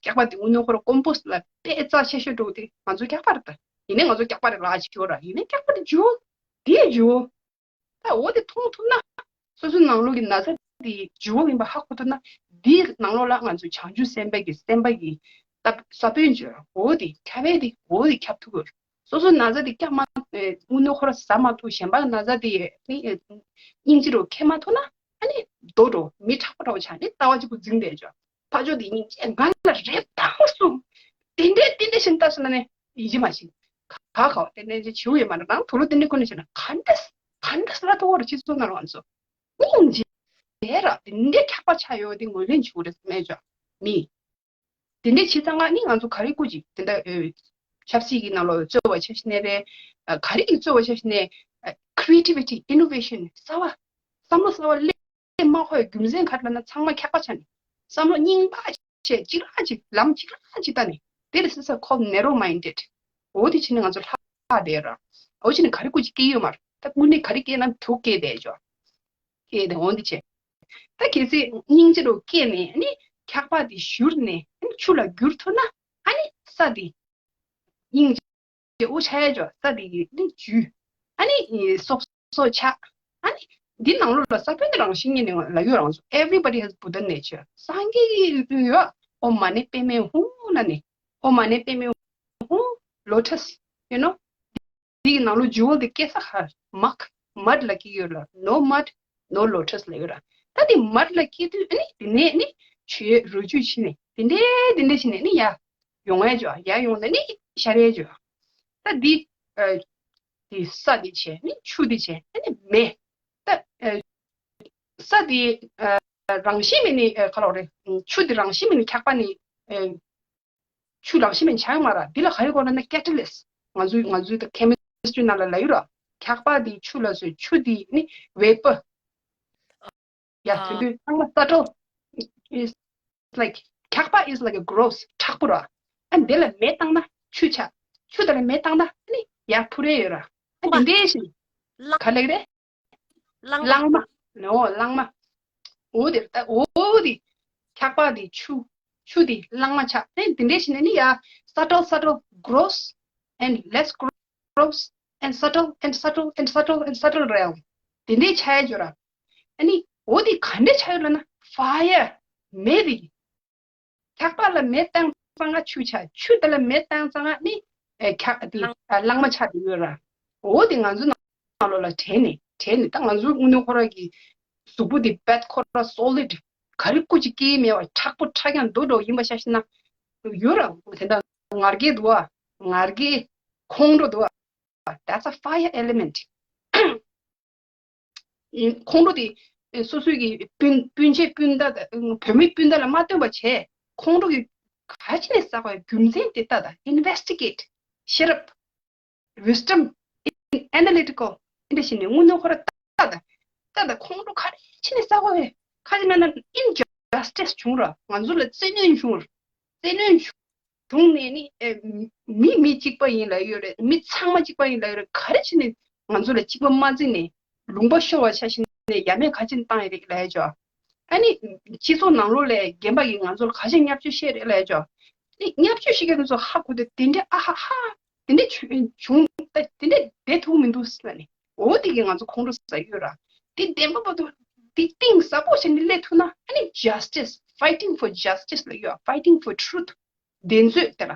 སྐྱག་པ་དེ་དངོས་གནས་ཁོ་ར་ཀོམ་པོ་སི་ལ་དཔེ་རྩ་ཆེ་ཤོས་འགྲོ་དེ་ང་ཚོ་སྐྱག་པ་རེད་ད། ཡིན་ནའི་ང་ཚོ་སྐྱག་པ་རེད་ལབ་ཅིག་ཡོད་ར། ཡིན་ནའི་སྐྱག་པ་དེ་བྱུ་དེ་བྱུ་ད། འོ་དེ་མཐོང་ཐུབ་ན་སོ་སོའི་ནང་ལོགས་ཀྱི་ན་ཚ་དེ་བྱུ་ཡིན་པ་ཧ་གོ་ཐུབ་ན། དེའི་ནང་ལོགས་ལ་ང་ཚོ་བྱང་ཆུབ་སེམས་དཔའ་གི་སེམས་པ་གི་ད་ས་བོན་བྱོས་འོ་དེ་ཁྱབ་པས་དེ་འོ་དེ་ཁྱབ་ཐུབ་དགོས། སོ་སོའི་ན་ཚ་དེ་སྐྱག་མ་དངོས་གནས་ཁོ་ར་ཟ་མ་ཐུབ། གཞན་པ་ན་ཚ་དེ་སྙིང་རྗེ་རུ་ཁྱེར་མ་ཐུབ་ན་ཨ་ནི་རྡོ་འགྲོ་མི་དྲག་པོ་འདྲ་བོ་ཆགས་ནས་ལྟ་བ་གཅིག་པུ་འཛིང་བསྡད་ཆོག་ཕ་ཆོས་དེ་སྙིང་རྗེ་ང་ལ་རེ་བཏང་སོང་། དེ་འདྲས་དེ་འདྲས་ཤིག་ལྟ་སོང་ན་ནི་ཡིད་ཆེས་མ་བྱེད། ག་ག་བ་དེ་འདྲས་ཅིག་བྱེད་ཡོད་མ་རེད། རང་དུ་ལོ་དེ་འདྲས་ཁོ་ནས་བྱས་ན་ག་འདྲས་ག་འདྲས་ལ་ཐོག་ར་ཅི་སོང་ན་རང་ཚོ་སྙིང་རྗེ་ར་དེ་འདྲས་ཁྱག་པ་ཆགས་ཡོད་དེ་ངོས་ལེན་བྱེད་དགོས་རེད་སྨྲས་ཆོག་མི། དེ་འདྲའི་བྱེད་ཙང་ང་ནི་ང་ཚོ་ག་རེ་སྐུ་ཅིག་དེ་འདྲ་ཨེ་ཆབ་སྲིད་ཀྱི་ནང་ལོགས་རྩོད་པ་བྱ་ཤི་ནས་རེད། ཨ་ག་རེ་གི་རྩོད་པ་བྱ་ཤི་ནས་ཨ་creativity innovation གསར་བ་བསམ་བློ་གསར་བ་སླེབས་མ་ཁོ་ཡ་རྒྱུ་མཚན་ག་རེ་ལབ་ན་ཚང་མ་ཁྱག་པ་ཆགས་ནས་བསམ་བློ་རྙིང་པ་བྱས་གཅིག་ར་གཅིག་ལམ་གཅིག་ར་གཅིག་ལྟ་ནས་དེ་ལ་སི་ས་ཁོ་narrow minded འོ་དེ་བྱས་ནས་ང་ཚོ་ལྷག་བསྡད་ར། འོ་བྱས་ནས་ག་རེ་སྐུ་ཅིག་སྐྱེ་ཡོད་མ་རེད། ད་དངོས་གནས་ག་རེ་སྐྱེ་ན་དུག་སྐྱེ་བསྡད་ཆོག་སྐྱེས་ཏེ་འོང་འདི་བྱས། ད་གལ་སྲིད་སྙིང་རྗེ་རུ་སྐྱེས་ནས་ནི་ཁྱག་པ་དེ་བཞུར་ནས་ནི་ཆུ་ལ་འགྱུར་ཐུབ་ན་ཨ་ནི་ས་དེ་སྙིང་རྗེ་དབུ་ཆ་ཡ་འཇོག་ས་དེ་གི་ནི་འཇུ་ཨ་ནི་སོབ་སོབ་ཆགས་ཨ་ནི་འདི་ནང་ལོགས་ལ་ས་བོན་གྱི་རང་བཞིན་ཉིད་ནས་ལ་ཡོད་རང་སོ། Everybody has Buddha nature. སངས་རྒྱས་ཀྱི་ཡོད། ཨོཾ་མ་ཎི་པདྨེ་ཧཱུྃ་ལ་ནི་ཨོཾ་མ་ཎི་པདྨེ་ཧཱུྃ། Lotus, you know, འདི་ཡི་ནང་ལོགས་འཇུ་བོ་འདི་སྐྱེ་ས་ཧར་མག་མཌ་ལ་སྐྱེ་ཡོད་ལ། No mud, no lotus ལ་ཡོད་ར། ད་འདི་མཌ་ལ་སྐྱེ་དུས་ཨ་ནི་འདི་ནས་ནི་ཆུའི་རོ་བཅུད་ཕྱིན་ནས་འདི་འདྲས་འདི་འདྲས་ཕྱིན་ནས་ནི་ཡར་ཡོང་ཡ་འཇོ། ཡར་ཡོང་ནས་ནི་ཤར་ཡ་འཇོ། ད་འདི་ཨ་འདི་ས་འདི་བྱས་ནི་ཆུ་འདི་བྱས་ཨ་ནི་མེ། ད་ཨ་ས་འདི་ཨ་རང་བཞིན་མེད་ནི་ཨ་ག་ལོག་རེད། ཆུ་འདི་རང་བཞིན་མེད་ནི་ཁྱག་པ་ནི་ཨ་ཆུ་ལག་ཤེས་མིན་ཆགས་མ་ར། འདི་ལ་ག་རེ་གོ་ན་ན་ཀེ་ཊ་ལི་སི། ང་ཚོའི་ང་ཚོའི་ད་ཁེ་མི་སི་ཊི་རི་ནང་ལ་ལ་ཡོད་ར། ཁྱག་པ་འདི་ཆུ་ལ་བཟོས། ཆུ་འདི་ནི་ཝེ་པར། ཡ་དེ་དུས་ཚང་མ་སབ་ཊལ། It's like ཁྱག་པ་is like a gross མཁྲེགས་པོ་ར། ཨ་འདི་ལ་མེ་བཏང་ན་ཆུ་ཆགས། ཆུ་དེ་ལ་མེ་བཏང་ན་ནི་ཡར་འཕུར་རེ་ཡོད་ར། ཨ་འདི་འདྲས་ཤིག་ག་ལེགས་རེད། གླང་མ། ནོ་གླང་མ། འོ་དེ་ད་འོ་དེ། ཁྱག་པ་དེ་ཆུ། ཆུ་དེ་གླང་མ་ཆགས། ཨེ་དེ་འདྲས་ཞིག་ནས་ནི་ཡ་subtle subtle gross and less gross and subtle and subtle and subtle and subtle realm དེ་འདྲས་ཆགས་ཡ་འཇོ་ར། ཨ་ནི་འོ་དེ་ག་འདྲས་ཆགས་ཡོད་ལ་ན་fire མེ་དེ། ཁྱག་པ་ལ་མེ་བཏང་ཙང་ང་ཆུ་ཆགས། ཆུ་དེ་ལ་མེ་བཏང་ཙང་ང་ནི་ཨེ་ཁྱག་དེ་གླང་ཨ་གླང་མ་ཆགས་དེ་ཡོད་ར། འོ་དེ་ང་ཚོ་ནང་ལོགས་ལ་དྲན་ནས་དྲན་ནས་ད་ང་ཚོ་དངོས་གནས་ཁོ་ར་གི་གཟུགས་པོ་དེ་བད་ཁོ་ར་solid ག་རེ་སྐུ་ཅིག་སྐྱེ་མེད་པ་མཁྲེགས་པོ་མཁྲེགས་ཀྱང་རྡོ་འདྲ་ཡིན་པ་ཤ་ཤི་ན་ཡོད་ར། དེ་འདྲ་ངར་སྐད་འདུག་བ། ངར་སྐད་ཁོང་ཁྲོ་འདུག་བ། That's a fire element. ཁོང་ཁྲོ་དེ་སོ་སོའི་གི་སྤུན་སྤུན་མཆེད་སྤུན་ཟླ་བུད་མེད་སྤུན་ཟླ་ལ་མ་སྟོན་པ་བྱས། ཁོང་ཁྲོ་གི་ག་ཅི་ནས་བསགས་པའི་རྒྱུ་མཚན་དེ་ལྟ་ད། Investigate. ཤེས་རབ། Wisdom. Analytical. དེ་འདྲ་བྱས་ནས་དངོས་གནས་ཁོ་ར་ལྟ་ད། ལྟ་ད་ཁོང་ཁྲོ་ག་རེ་བྱས་ནས་བསགས་པ་བས། ག་ཅི་ན་ན་injustice བྱུང་ར། ང་ཚོ་ལ་བཙན་གནོན་བྱུང་ར། བཙན་གནོན་བྱུང་། བྱུང་ནས་ནི་ཨེ་མི་མི་གཅིག་པ་ཡིན་ལབ་ཡོད་རེད། མི་ཚང་མ་གཅིག་པ་ཡིན་ལབ་ཡོད་རེད། ག་རེ་བྱས་ནས་ང་ཚོ་ལ་གཅིག་པ་མ་འཛིན་ནས་ལུང་པ་ཤོར་བ་ཆ་བཞག་ནས་ཡ་མེད་ག་ཅིན་བཏང་ཡི་རེད་ལབ་ཡ་ཅོ། ཨ་ནི་སྤྱི་ཚོགས་ནང་ལོགས་ལ་རྒན་པ་གིས་ང་ཚོ་ལ་ག་ཅིན་བརྙས་བཅོས་བཤད་རེད་ལབ་ཡ་ཅོ། ཨ་ནི་བརྙས་བཅོས་བཤད་མཁན་ཚོ་ཧ་གོ་དེ་དེ་འདྲ་ཨ་ཧ་ཧ་དེ་འདྲ་བྱུང་དེ་འདྲ་བསྡད་ཐུབ་མི་འདུག་ཟེར་ནས་འོ་དེ་གིས་ང་ཚོ་ཁོང་ཁྲོ་ཟ་ཡོད་ར། དེ་བདེན་པ་བར་དུ་ དེ་གཏིང་ཟབ་པོ་བྱས་ནས་སླེབས་ཐུབ་ན། ཨ་ནི་justice, fighting for justice ལབ་ཡོད། Fighting for truth, བདེན་རྫུན་དེ་ལ།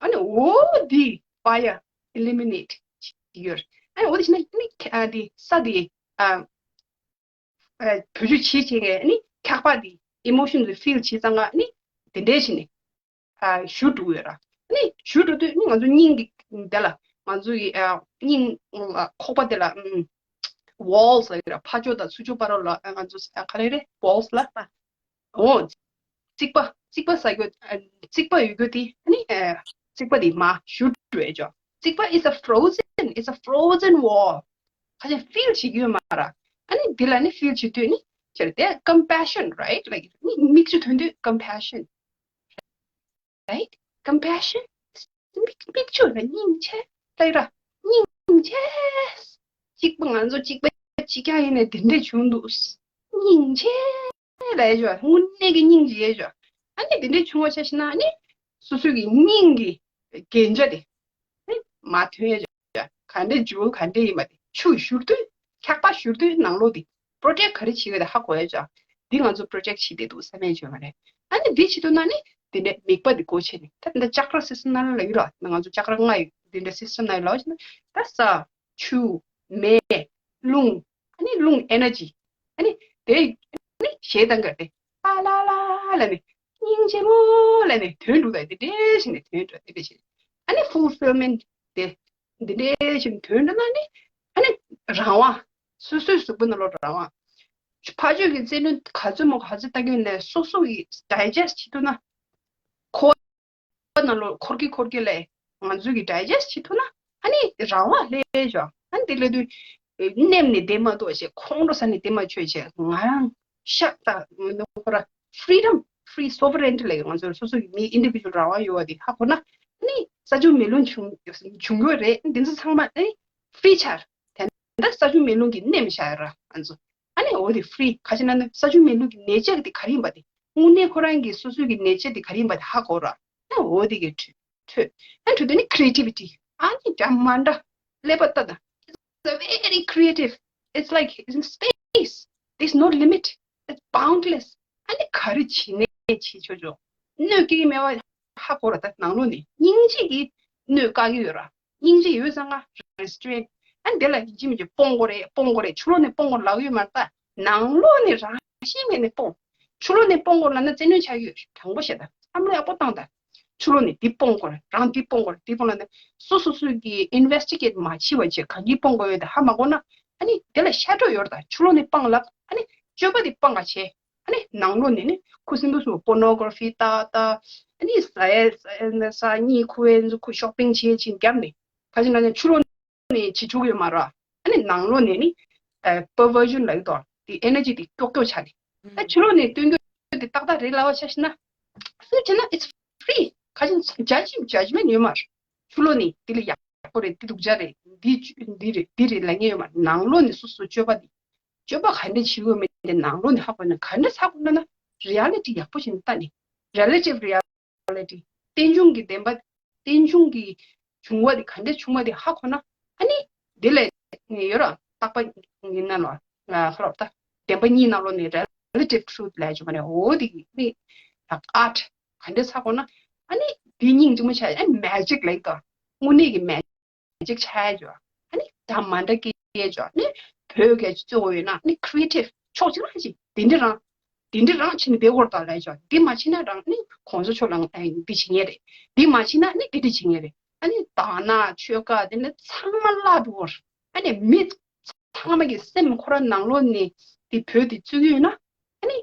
ཨ་ནི་འོ་འདི་fire eliminate བྱེད་ཀྱི་ཡོད་རེད། ཨ་ནི་འོ་དེ་བྱས་ན་ཨ་ནི་ཁ་ཨ་འདི་ས་དེ་ཨ་ཨ་བེད་སྤྱོད་བྱེད་བྱེད་མཁན་ཨ་ནི་འཁྱག་པ་དེ་emotion དེ་feel བྱེད་ཙང་ཨ་ནི་དེ་འདྲས་བྱས་ནས་ཨ་བཞུ་འགྲོ་གི་ཡོད་ར། ཨ་ནི་བཞུ་འགྲོ་དུས་ཨ་ནི་ང་ཚོ་སྙིང་གི་དེ་ལ་ང་ཚོ་ཡི་ཨ་སྙིང་ཨ་ཁོག་པ་དེ་ལ་ཨམ་walls ལབ་ཡོད་ར། ཕར་ཕྱོགས་དང་ཚུར་ཕྱོགས་བར་ལ་ཨ་ང་ཚོ་ཨ་ག་རེ་རེད། walls ལ། འོ། རྩིག་པ། རྩིག་པ་ཟ་རྒྱུ། ཨ་རྩིག་པ་ཡོད་རྒྱུ་དེ་ཨ་ནི་ཨ་རྩིག་པ་དེ་མར་བཞུ་འགྲོ་ཡས་ཅོ། རྩིག་པ is a frozen, it's a frozen wall. ཁ་ཅིག་feel བྱེད་རྒྱུ་ཡོད་མ་ར། ཨ་ནི་དེ་ལ་ནི་feel བྱེད་དུས་ནི་ཁྱེད་དེ་compassion, right? Like ནི་མིག་ཆུ་ཐོན་དུས་compassion, right? Compassion. མིག་མིག་ཆུ་ལ་སྙིང་རྗེ་ལབ་ར། སྙིང་རྗེ། གཅིག་པ་ང་ཚོ་གཅིག་པ་གཅིག་རྐྱང་ཡིན་ནས་དེ་འདྲས་བྱུང་འདུག། སྙིང་རྗེ་ལབ་ཡས་ཅོ། དངོས་གནས་ཀྱི་སྙིང་རྗེ་ཡས་ཅོ། ཨ་ནི་དེ་འདྲས་བྱུང་བ་ཆ་བཞག་ན་ཨ་ནི་སོ་སོ་གི་སྙིང་གི་རྒྱན་ཆ་དེ་ཨ་ནི་མར་ཐོན་ཡས་ཅོ། ག་འདྲས་འཇུ་ག་འདྲས་ཡིན་པ་དེ་ཆུ་བཞུར་དུས་འཁྱག་པ་བཞུར་དུས་ནང་ལོགས་དེ་protect ག་རེ་བྱེད་ཀྱི་ཡོད་དེ་ཧ་གོ་ཡས་ཅོ། འདི་ང་ཚོ་protect བྱེད་བསྡད་འདུག་བསམ་ཡས་ཅོ་མ་རེད། ཨ་ནི་འདི་བྱེད་ཐུབ་ན་ནི་དེ་འདྲས་མིད་པ་དེ་སྒོ་ཕྱེ་ནས། ད་འདི་chakra system ནང་ལ་ཡོད་ར། ང་ཚོ་chakra ལྔ་ཡོད། དེ་འདྲས་system ནང་ཡོད་ལབ་བྱས་ན་ད་ས། ཆུ། མེ། རླུང་། ཨ་ནི་རླུང་energy། ཨ་ནི་དེ་ཨ་ནི་ཞེ་སྡང་གི་དེ་ཨ་ལ་ལ་ལ་ནི་སྙིང་རྗེ་མོ་ལ་ནི་དོན་འགྲུབ་པ་དེ་འདྲས་བྱས་ནས་དོན་འགྲུབ་དེ་འདྲས་བྱས། ཨ་ནི་fulfillment དེ་འདི་འདྲས་བྱས་ནས་དོན་འགྲུབ་ན་ནི་ཨ་ནི་རང་དབང་། སོ་སོའི་གཟུགས་པོ་ནང་ལོགས་རང་དབང་། ཕར་ཕྱོགས་ཀྱི་བཙན་གནོན་ག་ཚོད་མང་ག་ཚོད་བཏང་གི་ཡོད་ནའི་སོ་སོ་ཡིས་digest བྱེད་ཐུབ་ན། ཁོ་ནང་ལོགས་འཁོར་གི་འཁོར་གི་ལས་ང་ཚོས་ཀྱི་digest བྱེད་ཐུབ་ན་ཨ་ནི་རང་དབང་སླེབས་ཤག། ཨ་ནི་དེ་སླེབས་དུས་སྣེམས་ནས་བསྡད་མ་གཏོགས་ཞེས་ཁོང་ཁྲོ་ཟ་ནས་བསྡད་མ་བྱོས་ཞེས་ང་རང་ཤག་ད་ཁོ་ར་freedom, free sovereignty ལས་ང་ཚོར་སོ་སོ་གི་མིའི་individual རང་དབང་ཡོད་པ་དེ་ཧ་གོ་ན་ཨ་ནི་ས་ཆུ་མེ་རླུང་བྱུང་བྱུང་ཡོད་རེད། འདི་ཚོ་ཚང་མ་ཨ་ནི་free ཆགས། དེ་འདྲ་ས་ཆུ་མེ་རླུང་གིས་མནན་བཞག་ཡོད་ར་ང་ཚོ། ཨ་ནི་འོ་དེ་free། ག་ཅི་ན་ནི་ས་ཆུ་མེ་རླུང་གི་nature དེ་ག་རེ་ཡིན་པ་དེ། དངོས་གནས་ཁོ་རང་གི་སོ་སོ་གི་nature དེ་ག་རེ་ཡིན་པ་དེ་ཧ་གོ་ར། ཨ་འོ་དེ་གི་འཕྲོད་འཕྲོད། ཨ་འཕྲོད་དེ་ནི་creativity། ཨ་ནི་འདྲ་མ་འདྲ་ཀླད་པ་ལྟ་དང་། It's a very creative. It's like in space. There's no limit. It's boundless. ཨ་ནི་ག་རེ་བྱེད་ནས་བྱེད་ཆོག་ཆོག། གནོད་སྐྱེལ་མེད་པ་ཧ་གོ་ར། ད་ནང་ལོགས་ནས་སྙིང་རྗེ་གིས་གནོད་བཀག་གི་ཡོད་ར། སྙིང་རྗེ་ཡོད་ཙང་ང་restraint། ཨ་འདི་ལ་ཡིན་གཅིག་མིན་གཅིག་སྤོང་དགོས་རེད། སྤོང་དགོས་རེད། ཕྱི་ལོགས་ནས་སྤོང་དགོས་ལབ་ཡོད་མ་རེད། ད་ནང་ལོགས་ནས་རང་བཞིན་མེད་ནས་སྤོང་། ཕྱི་ལོགས་ནས་སྤོང་དགོས་ལབ་ན་བཙན་གནོན་ཆགས་ཡོད། དྲང་པོ་བཤད། ད་བསམ་བློ་ཡག་པོ་བཏང་ད། ཕྱི་ལོགས་ནས་འདི་སྤོང་དགོས་རེད། རང་འདི་སྤོང་དགོས་རེད། འདི་སྤོང་ལབ་ན་སོ་སོ་སོ་གིས་investigate མ་བྱས་པ་བྱས་གང་གིས་སྤོང་དགོས་ཡོད་དེ་ཧ་མ་གོ་ན་ཨ་ནི་དེ་ལ་ཤ་འགྲོ་ཡོད་རེད། ད་ཕྱི་ལོགས་ནས་སྤང་ལབ་ཨ་ནི་སྤྱོད་པ་འདི་སྤང་ག་བྱས། ཨ་ནི་ནང་ལོགས་ནས་ནི་ཁུ་སིམ་པོ་སུ་pornography ལྟ་ལྟ། ཨ་ནི་ཟ་ཡས་ཟ་ཡས་ན་ཟ། གཉིད་ཁུག་ཡས་ཚོ་ཁུག shopping བྱེད་བྱེད་རྒྱབ་ནས་ག་ཅི་ན་ནི་ཕྱི་ལོགས་ནས་བྱེད་ཆོག་ཡོད་མ་རེད། ཨ་ནི་ནང་ལོགས་ནས་ནི་ཨ་perversion ལབ་ཀྱི་འདུག། དེ་energy དེ་ཀྱོག་ཀྱོག་ཆགས་ནས། ཨ་ཕྱི་ལོགས་ནས་སྟོན་རྒྱུ་དེ་ཏག་ཏག་རེད་ལབ་པ་ཆ་བཞག་ན། སུ་བྱས་ན་it's free། ག་ཅི་judge judgment ཡོད་མ་རེད། ཕྱི་ལོགས་ནས་དེ་ལས་ཡག་པོ་རེད། དེ་སྡུག་ཅག་རེད། འདི་འདི་རེད། འདི་རེད་ལབ་མཁན་ཡོད་མ་རེད། ནང་ལོགས་ནས་སོ་སོ་སྤྱོད་པ་དེ། སྤྱོད་པ་ག་འདྲ་བྱེད་དགོས་མིན་དེ་ནང་ལོགས་ནས་ཧ་གོ་ན། ག་འདྲ་ཧ་གོ་ན་ན་reality ཡག་པོ་ཞིག་ལྟ་ནས། Relative reality། རྟེན་འབྱུང་གི་བདེན་པ། རྟེན་འབྱུང་གི་བྱུང་བ་དེ་ག་འདྲ་བྱུང་བ་དེ་ཧ་གོ་ན། ཨ་ནི་དེ་ལས་ཡོད་ར་རྟག་པ་ཡིན་ན་ལ་ཧ་ལོ་ད་བདེན་པ་གཉིས་ནང་ལོགས་ནས་relative truth ལབ་ཡས་ཅིག་ཡོད་མ་རེད། འོ་དེ་གི་ནི་ད་art ག་འདྲ་ཧ་གོ་ན། ཨ་ནི་དེ་སྙིང་རྗེ་མོ་ཆགས། ཨ་ནི་magic ལབ་ཀྱི་འདུག། དངོས་གནས་ཀྱི་magic ཅིག་ཆགས་ཡོད། ཨ་ནི་ད་མ་འདྲ་སྐད་ཡོད། ཨ་ནི་བོད་སྐད་ཅིག་གཙོ་བོ་ཡོད་ན་ཨ་ནི་creative ཕྱོགས་གཅིག་རང་ཅིག་དེ་འདྲ་རང་། དེ་འདྲ་རང་བྱས་ནས་བསྡད་དགོས་རེད་ད་ལབ་ཡས་ཅིག། འདི་མ་བྱས་ན་རང་ཨ་ནི་གོང་ས་མཆོག་ལ་ཨ་ནི་འདི་བྱེད་མཁན་རེད། འདི་མ་བྱས་ན་ཨ་ནི་འདི་འདྲ་བྱེད་མཁན་རེད། ཨ་ནི་དག་སྣང་ཆོས་བཀའ་དེ་འདྲ་ཚང་མ་བརླག་འགྲོ་གི་རེད། ཨ་ནི་མི་ཚང་མ་གི་སེམས་ཁོ་རང་ནང་ལོགས་ནས་དེ་བོད་དེ་བཙུགས་ཡོད་ན་ཨ་ནི།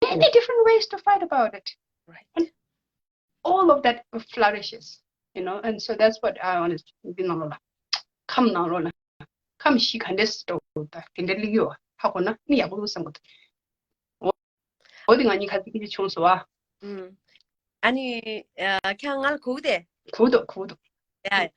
Many different ways to fight about it. Right. All of that flourishes, you know, and so that's what I want to འདི་ནང་ལོགས་ལ། ཁམས་ནང་ལོགས་ལ། ཁམས་གཞི་ག་འདྲས་འགྲོ་ད་དེ་འདྲ་སླེབས་ཡོད་ཧ་གོ་ན་ནི་ཡག་པོ་འདུག་བསམ་གི་འདུག། འོ་འོ་དེ་ང་གཉིས་ཁ་ཚིག་སྐད་ཆ་བྱུང་སོང་ཨ། ཨ་ནི་ཁྱེད་ང་ལ་གོ་གི་དེ། གོ་འདུག་གོ་འདུག། Yeah.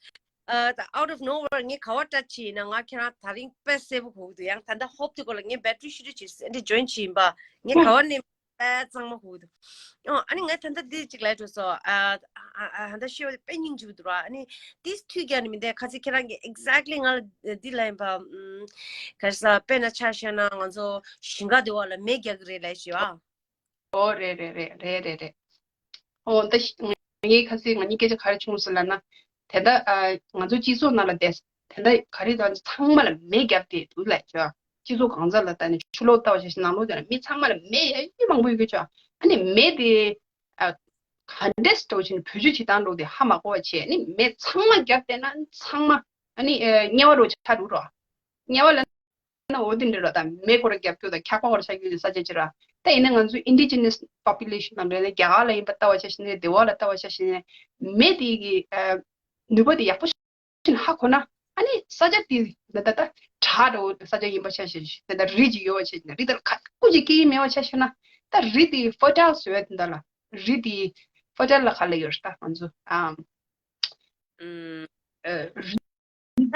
Uh, the out of nowhere ངས་ག་བ་བཀྲ་ཆི་ཡིན་ན་ང་ཁྱེད་རང་དེ་རིང་དཔེ་གསལ་པོ་གོ་གི་འདུག། ཡང་ད་ལྟ་ཧོབ་དེ་གོ་ལ་ངས་battery ཤུ་རུ་ཅིག་ཨ་འདྲ་join བྱས་ཡིན་པ། ངས་ག་བ་ནས་དཔེ་གཙང་མ་གོ་གི་འདུག། ཨོ་ཨ་ནི་ངས་ད་ལྟ་འདི་ཅིག་ལབ་འགྲོ་སོང་། ཨ་ཨ་ཨ་ད་ལྟ་ཤོད་དཔེ་སྙིང་རྗེ་པོ་འདུག་ར། ཨ་ནི་དེ་དུས་རྒྱ་ནི་མི་འདས་ཁ་ཚིག་ཁྱེད་རང་གིས་exactly ང་ལ་འདི་ལབ་ཡིན་པ། ག་རེ་ཟ། དཔེར་ན་ཆ་བཞག་ན་ང་ཚོ་ཞིང་ཁ་དེ་བ་ལ་མེ་རྒྱག་གི་རེད་ལབ་ཞུ་ཨ། ཨོ་རེད་རེད། ཨོ་ད་ཤི་ང་ངའི་ཁ་སང་ང་གཉིས་སྐད་ཆ་ག་རེ་བྱུང་སོང་ལབ་ན། དེ་ད་ང་ཚོ་སྤྱི་ཚོགས་ནང་ལ་བསྡད། དེ་ད་ག་རེ་ད་ཚང་མ་ལ་མེ་བརྒྱབ་བསྡད་འདུག་ལབ་ཀྱི། སྤྱི་ཚོགས་གང་ས་ལ་ད་ནི་ཕྱི་ལོགས་ལྟ་བ་ཆ་བཞག་ན་ནང་ལོགས་དེ་ལ་མི་ཚང་མ་ལ་མེ་ཡ་ཡི་མང་པོ་ཡོད་ཀྱི། ཨ་ནི་མེ་དེ་ག་འདྲས་འགྲོ་བཞིན་བེད་སྤྱོད་བྱེད་སྟངས་འགྲོ་དེ་ཧ་མ་གོ་བ་བྱས། ཨ་ནི་མེ་ཚང་མ་བརྒྱབ་བསྡད་ན་ཚང་མ་ཨ་ནི་དམྱལ་བ་རུ་ཆགས་འགྲོ་རོ། དམྱལ་བ་ལ་ན་འོ་དེ་འདྲ་ར། ད་མེ་ཁོ་ར་རྒྱབ་སྐྱོར་དང་འཁྱག་པ་ཁོ་ར་ཆགས་རྒྱུ་དེ་ས་ཆ་ཅི་ར། ད་ཡིན་ན་ང་ཚོ་indigenous population ལ་འདྲ་ན་རྒྱ་གར་ལ་ཡིན་པ་ལྟ་བ་ཆ་བཞག་ན། སྡེ་བ་ལ་ལྟ་བ་ཆ་བཞག་ན་མེ་དེ་གི་ནུས་པ་དེ་ཡག་པོ་ཞིག་ཧ་གོ་ན། ཨ་ནི་ས་ཆ་དེ་ད་ད་ད་བྲག་འདྲ་བོ་ས་ཆ་ཡིན་པ་ཆ་བཞག་ན། ད་རི་ཅིག་ཡོད་པ་ཆ་བཞག་ན། རི་དེ་ལ་ཁ་ཀུ་ཅིག་སྐྱེ་ཡི་མེད་པ་ཆ་བཞག་ན། ད་རི་དེ་fertile soil དེ་འདྲ་ལ། རི་དེ་fertile ལ་ག་ལ་ཡོད་རེད། ད་ང་ཚོ་ཨ་རི་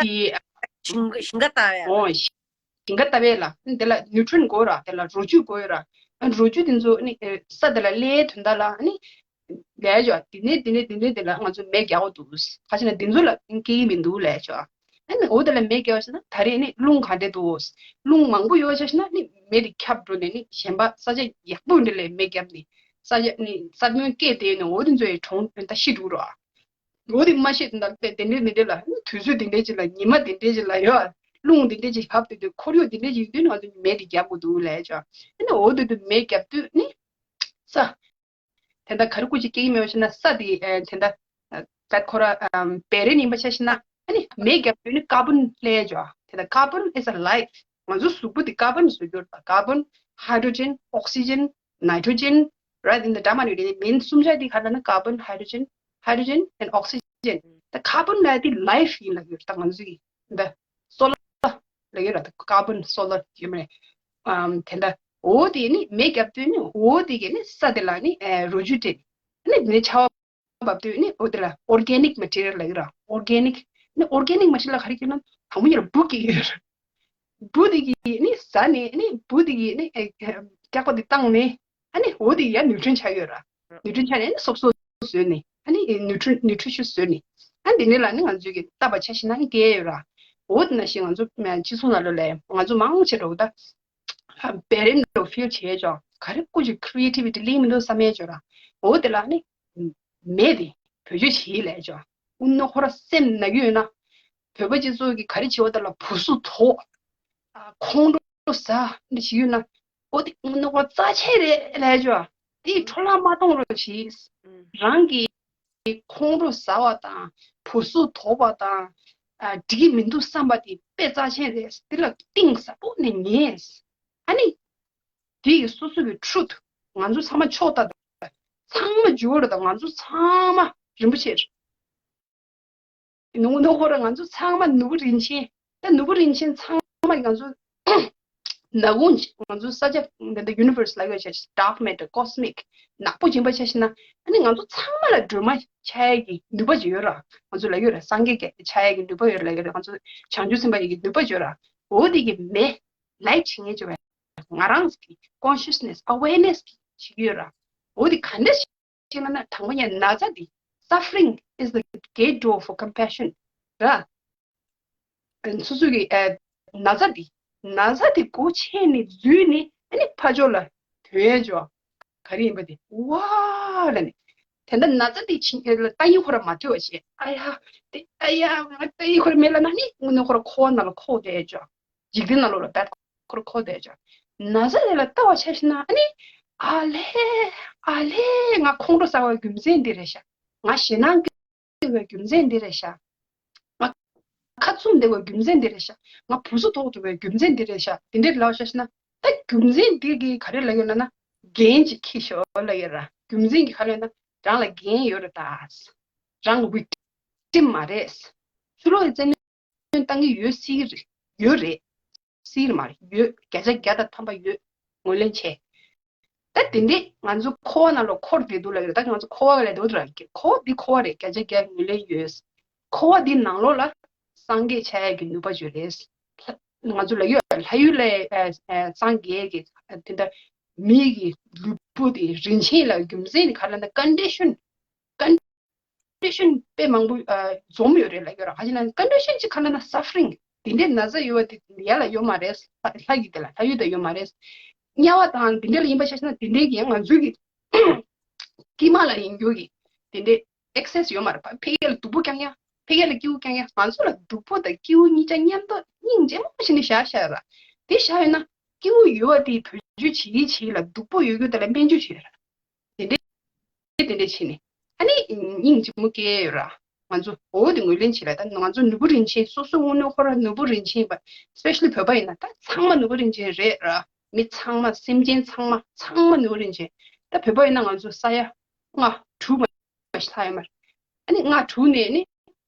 དེ་ཞིང་ཞིང་ཁ་ལྟ་བས། ཨོ་ཞིང་ཁ་ལྟ་བས་ལ། དེ་ལ་nutrient དགོས་ར། དེ་ལ་རོ་བཅུད་དགོས་ར། རོ་བཅུད་དེ་ཚོ་ནི་ས་དེ་ལ་སླེབས་དོན་དག་ལ་ནི་ལས་ཅོ་དེ་ནས་དེ་ནས་དེ་ནས་དེ་ལ་ང་ཚོ་མེ་རྒྱག་འདུག། ཁ་ཅིག་ན་དེ་ཚོ་ལ་སྐྱེ་ཡི་མི་འདུག་ལས་ཅོ། ཨ་ནི་འོ་དེ་ལ་མེ་རྒྱག་ཟེར་ན་ད་རེས་ནི་རླུང་ག་འདྲ་འདུག། རླུང་མང་པོ་ཡོད་ཆ་ཤི་ན་ནི་མེ་དེ་ཁྱབ་འགྲོ་ནས་ནི་གཞན་པ་ས་ཆ་ཡག་པོ་འདི་ལས་མེ་བརྒྱབ་ནི་ས་ཆ་ནི་ས་བོན་སྐྱེས་དེ་ནི་འོ་དེ་ཚོའི་གྲོང་ད་ཤི་འགྲོ་ར། འོ་དེ་མ་ཤེས་དུས་ད་དེ་འདྲས་འདི་འདྲས་ལ་དུས་ཚོད་འདི་འདྲས་ཅིག་ལ་ཉི་མ་འདི་འདྲས་ཅིག་ལ་ཡོད། རླུང་འདི་འདྲས་ཅིག་བབས་དུས་དེ་ཁོར་ཡུག་འདི་འདྲས་ཅིག་ཡོད་དུས་ནི་ང་ཚོ་མེ་འདི་རྒྱག་དགོས་འདུག་ལས་ཅོ། ཨ་ནི་འོ་དེ་དུས་མེ་རྒྱབ་དུས་ནི་ས་དེ་འདྲ་ག་རེ་སྐུ་ཅིག་སྐྱེ་གི་མེད་པ་ཤེས་ན་ས་དེ་དེ་འདྲ་ད་ཁོ་ར་བེ་རེན་ཡིན་པ་ཆ་ཤེས་ན། ཨ་ནི་མེ་རྒྱབ་དུས་ནི་ཀར་བོན་སླེབས་ཅོ། དེ་འདྲ་carbon is a life། ང་ཚོ་གཟུགས་པོ་དེ་ཀར་བོན་བཟོ་རྒྱུ་རེད། ཀར་བོན། hydrogen, oxygen, nitrogen, right? འདི་འདྲ་མ་ནི་རེད། མིང་གསུམ་ཆ་འདི་ག་ལ་ན་carbon, hydrogen, hydrogen and oxygen། ད་carbon ལ་དེ་life ཡིན་ལ་ཡོད། ད་ང་ཚོ་ཡི་འདི་solar ལ་ཡོད་ར། ད་carbon solar ཡོད་མ་རེད། ཨམ་དེ་འདྲ་འོ་དེ་ནི་མེ་རྒྱབ་དུས་ནི་འོ་དེ་གི་ནི་ས་དེ་ལ་ནི་ཨེ་རོ་བཅུད་སྤྲད་ནི་དེ་ནི་ཆར་པ་བབས་དུས་ནི་འོ་དེ་ལ་organic material ལ་ཡོད་ར། organic ནི་organic material ལ་ག་རེ་ཁྱེར་ན་དང་པོ་ཉིད་ལ་འབུ་སྐྱེ་ཡོད་ར། འབུ་དེ་གིས་ནི་ཟ་ནས་ནི་འབུ་དེ་གིས་ནི་ཨེ་སྐྱག་པ་དེ་བཏང་ནས། ཨ་ནི་འོ་དེ་ཡ་nutrient ཆགས་ཡོད་ར། nutrient ཆགས་ནས་ནི་སོབ་སོབ་བཟོས་ནས། ཨ་ནི་nutrient nutritious བཟོས་ནས། ཨ་ནི་དེ་ནས་ལ་ནི་ང་ཚོས་ཀྱི་བཏབ་པ་ཆ་ཤེས་ན་ནི་སྐྱེ་ཡོད་ར། འོ་དེ་ནང་བཞིན་ང་ཚོ་སྤྱི་ཚོགས་ནང་ལོགས་ལ་ང་ཚོ་མང་ཆེ་འགྲོ་ད་བེ་རེན་འགྲོ་feel བྱས་ཅོ། ག་རེ་སྐུ་ཅིག་creativity ལིང་མི་འདུག་བསམ་ཡས་ཅོ་ར། འོ་དེ་ལ་ནི་མེ་དེ་བེད་སྤྱོད་བྱེད་ལས་ཅོ། ཨུ་ནུ་ཁོ་ར་སེམས་ན་ཡོད་ན། བོད་པ་སྤྱི་ཚོགས་ཀྱི་ག་རེ་བྱེད་པ་དེ་ལ་བུ་སུ་དོག་ཁོང་ཁྲོ་ཟ་འདི་བྱེད་ཡོད་ན། ཨོ་དེ་ཨུ་ནུ་ཁོ་རྩ་ཆེ་རེད་ལས་ཅོ། དེ་འཕྲོ་བརླག་མ་གཏོང་རོགས་བྱེད། རང་གི་ཁོང་ཁྲོ་ཟ་བ་དང་བུ་སུ་དོག་པ་དང་། འགྲིག་གི་མི་འདུག་བསམ་པ་དེ་དཔེ་རྩ་ཆེན་རེད། དེ་ལ་གཏིང་ཟབ་པོ་ནས་ཉན། ཨ་ནི། དེ་ཡི་སོ་སོ་གི་truth ང་ཚོ་ཚང་མ་ཕྱོགས་ལྟ་ད། ཚང་མ་འཇུག་རེད། ད་ང་ཚོ་ཚང་མ་རིན་པོ་ཆེ་རེད། ནུ་ནུ་ཁོ་ར་ང་ཚོ་ཚང་མ་ནུ་བོ་རིན་ཆེན། ད་ནུ་བོ་རིན་ཆེན་ཚང་མ་ང་ཚོ་ནག་ཁུང་ང་ཚོ་ས་ཆ་འདི་འདི་universe ལ་ཡོད་ཆ་dark matter cosmic ནག་པོ་སྦྱིན་པ་ཆ་ཤི་ན། ཨ་ནི་ང་ཚོ་ཚང་མ་ལ་སྒྲོལ་མ་ཆགས་ཡས་ཀྱི་ནུས་པ་ཅིག་ཡོད་ར། ང་ཚོ་ལ་ཡོད་ར། སངས་རྒྱས་ཀྱི་ཆགས་ཡས་ཀྱི་ནུས་པ་ཡོད་ར། ལ་ཡོད་ར། ང་ཚོ་བྱང་ཆུབ་སེམས་དཔའ་ཡི་གི་ནུས་པ་ཡོད་ར། འོ་དེ་གི་མེ་light བྱེད་ངེས་ཅོ་བས། ང་རང་གི་consciousness awareness གི་ཞིག་ཡོད་ར། འོ་དེ་ག་འདྲ་ཞིག་ན་ན་དང་པོ་ཉིད་ན་ཚ་དེ། Suffering is the gate door for compassion ར། སོ་སོ་གི་ཨ་ན་ཚ་དེ། ན་ཚ་དེ་སྒོ་ཕྱེ་ནས་འཛུལ་ནས་ཨ་ནི་ཕ་ཕྱོགས་ལ་དོན་ཅོ། ག་རེ་ཡིན་པ་དེ་ཝ་ལ་ནི། དེ་འདྲ་ན་ཚ་དེ་ཕྱིན་ལ་ལྟ་ཡིན་ཁོ་ར་མ་ཐོས་པ་བྱས། ཨ་ཡ་དེ་ཨ་ཡ་ང་ལྟ་ཡིན་ཁོ་ར་མེད་ལ་ན་ནི་དངོས་གནས་ཁོ་ར་འཁོར་བ་ནང་ལ་འཁོར་བསྡད་ཅོ། འཇིག་རྟེན་ནང་ལོགས་ལ་བད་ཁོར་ཁོ་བསྡད་ཅོག་ན་ཚ་དེ་ལ་ལྟ་བ་ཆ་ཤི་ན་ཨ་ནི། ཨ་ལེ། ཨ་ལེ། ང་ཁོང་ཁྲོ་ཟ་བའི་རྒྱུ་མཚན་འདི་རེད་ཤག་ང་ཞེད་སྣང་སྐྱེ་བའི་རྒྱུ་མཚན་འདི་རེད་ཤག་ང་ཁ་བཙུམ་བསྡད་པའི་རྒྱུ་མཚན་འདི་རེད་ཤག་ང་བུ་སུ་དོག་ཐུབ་པའི་རྒྱུ་མཚན་འདི་རེད་ཤག་དེ་འདྲའི་ལབ་ཆ་ཤི་ན། ད་རྒྱུ་མཚན་འདི་གི་ག་རེ་ལབ་ཡོད་ན་ན། འགན་ཅིག་འཁྱེར་ཤོག་ལབ་ཡོད་ར། རྒྱུ་མཚན་གྱི་ག་རེ་ལབ་ན་རང་ལ་འགན་ཡོད་རེད་ད། རང་victim མ་རེད། ཕྱི་ལོགས་ཀྱི་བཙན་གནོན་བཏང་གི་ཡོད་སྲིད་རེད། ཡོད་རེད། སྲིད་མ་རེད། ཡོད། བརྒྱ་ཆ་བརྒྱ་དང་ཐམ་པ་ཡོད། ངོས་ལེན་བྱས། ད་དེ་འདྲས་ང་ཚོ་འཁོར་བ་ནང་ལ་འཁོར་བསྡད་འདུག་ལབ་ཡོད་རེད། ད་ང་ཚོ་འཁོར་བ་ལ་འདུག་ར། འཁོར་བ་འདི་འཁོར་བ་རེད། བརྒྱ་ཆ་བརྒྱ་ངོས་ལེན་ཡོད། འཁོར་བ་འདི་ནང་ལོགས་ལ་སངས་རྒྱས་ཆགས་ཡས་ཀྱི་ནུས་པ་ཅིག་རེད། ང་ཚོ་ལ་ཡོད། ལྷ་ཡུལ་ལ་ཨ་ཨ་སངས་རྒྱས་ཀྱི་དེ་འདྲ་མི་གི་ལུས་པོ་དེ་རིན་ཆེན་ལ་རྒྱུ་མཚན་ག་ལ་ན་condition condition དཔེ་མང་པོ་ཨ་འཛོམས་ཡོད་རེད་ལབ་ཡོད་ར། ག་ཅི་ན་condition གཅིག་ག་ལ་ན་suffering དེ་འདྲའི་ན་ཚ་ཡོད་པ་དེ་ ཡར་ལ་ཡོད་མ་རེད། ལྷ་གི་དེ་ལ་ལྷ་ཡུལ་དུ་ཡོད་མ་རེད། དམྱལ་བ་དང་དེ་འདྲ་ལ་ཡིན་པ་ཤ་ཤ་ན་དེ་འདྲའི་གི་ང་ཚོའི་གི་དཀྱིལ་མ་ལ་ཡིན་རྒྱུ་གི་དེ་འདྲའི་ཨེག་སེ་སི་ཡོད་མ་རེད་པ། ཕ་གི་ལ་སྡུག་པོ་རྐྱང་ཡ། ཕ་གི་ལ་སྐྱིད་པོ་རྐྱང་ཡ། ང་ཚོ་ལ་སྡུག་པོ་དང་སྐྱིད་པོ་གཉིས་ཆ་མཉམ་དུ་སྙིང་རྗེ་མོ་བྱས་ནས་བཞག་བཞག་ར། དེ་བཞག་ཡོད་ན་སྐྱིད་པོ་ཡོད་པ་དེ་བེད་སྤྱོད་བྱེད་ཀྱི་བྱེད་ལ་སྡུག་པོ་ཡོད་རྒྱུ་དེ་ལ་སྨན་བཅོས་བྱེད་ར། དེ་འདྲས་དེ་འདྲས་བྱས་ནས་ཨ་ནི་སྙིང་རྗེ་མོ་སྐྱེ་ཡོད་ར། ང་ཚོ་འོ་དེ་ངོས་ལེན་བྱེད་ལ་ད་ང་ཚོ་ནོར་བུ་རིན་ཆེན་སོ་སོ་དངོས་གནས་ཁོ་ར་ནོར་བུ་རིན་ཆེན་པ། སི་པེ་ཤ་ལི་བོད་པ་ཡིན་ན་ད་ཚང་མ་ནོར་བུ་རིན་ཆེན་རེད་ར། མི་ཚང་མ་སེམས་ཅན་ཚང་མ་ཚང་མ་ནོར་བུ་རིན་ཆེན། ད་བོད་པ་ཡིན་ན་ང་ཚོ་ས་ཡ་ལྔ་དྲུག་མ་ཞིག་ལྷག་ཡོད་མ་རེད། ཨ་ནི་ལྔ་དྲུག་ནས་ནི་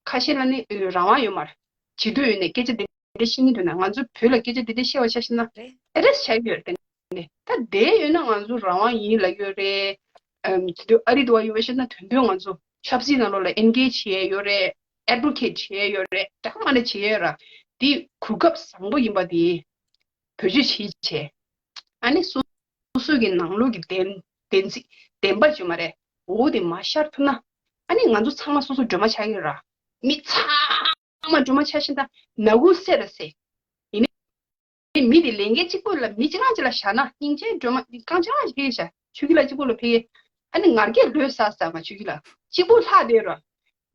ཁ་ཤས་ལ་ནི་རང་དབང་ཡོད་མ་རེད། བྱེད་འདོད་ཡོད་ནས་སྐད་ཆ་དེ་འདྲ་བཤད་སྙིང་འདོད་ན་ང་ཚོ་བོད་ལ་སྐད་ཆ་དེ་འདྲ་བཤད་པ་ཆ་བཞག་ན་རེད། ཨེ་རེས་བྱ་གི་ཡོད་རེད་དེ་ནས་ད་དེ་ཡོད་ན་ང་ཚོ་རང་དབང་ཡིན་ལབ་ཡོད་རེད། ཨམ་དེ་དུས་ཨ་རི་དུ་བ་ཡོད་པ་ཤེས་ན་དོན་དུ་ང་ཚོ་ཆབ་སྲིད་ནང་ལོགས་ལ་ཨེན་གེ་ཇི་བྱེད་ཡས་ཡོད་རེད། ཨེ་ཌི་བོ་ཀེ་ཊི་བྱེད་ཡས་ཡོད་རེད། ད་མ་ནས་བྱེད་ཡས་ར། དེ་གོ་སྐབས་བཟང་པོ་ཡིན་པ་དེ་བེད་སྤྱོད་བྱེད་བྱས། ཨ་ནི་སོ་སོ་གི་ནང་ལོགས་ཀྱི་བདེན་བདེན་ཚིག་བདེན་པ་ཅིག་མ་རེད། འོ་དེ་མ་ཤར་ཐུབ་ན་ཨ་ནི་ང་ཚོ་ཚང་མ་སོ་སོ་སྒྲོལ་མ་ཆགས་ཀྱི་ར། མི་ཚང་མ་སྒྲོལ་མ་ཆགས་ཤིང་ད་ནག་ཁུང་སེ་ར་སེ། ཡིན་ནའི་མི་དེ་ལས་འགན་གཅིག་པོ་ལ་མི་གཅིག་རང་གཅིག་ལ་བཞག་ན་སྙིང་རྗེ་སྒྲོལ་མ་རྐང་གཅིག་རང་གཅིག་ཕེ་བཞག་ཆུ་ཁྱི་ལ་གཅིག་པོ་ལ་ཕེ། ཨ་ནི་ངར་སྐད་ལོས་ཟ་ཟ་མ་ཆུ་ཁྱི་ལ་གཅིག་པོ་ལྷག་བསྡད་ར།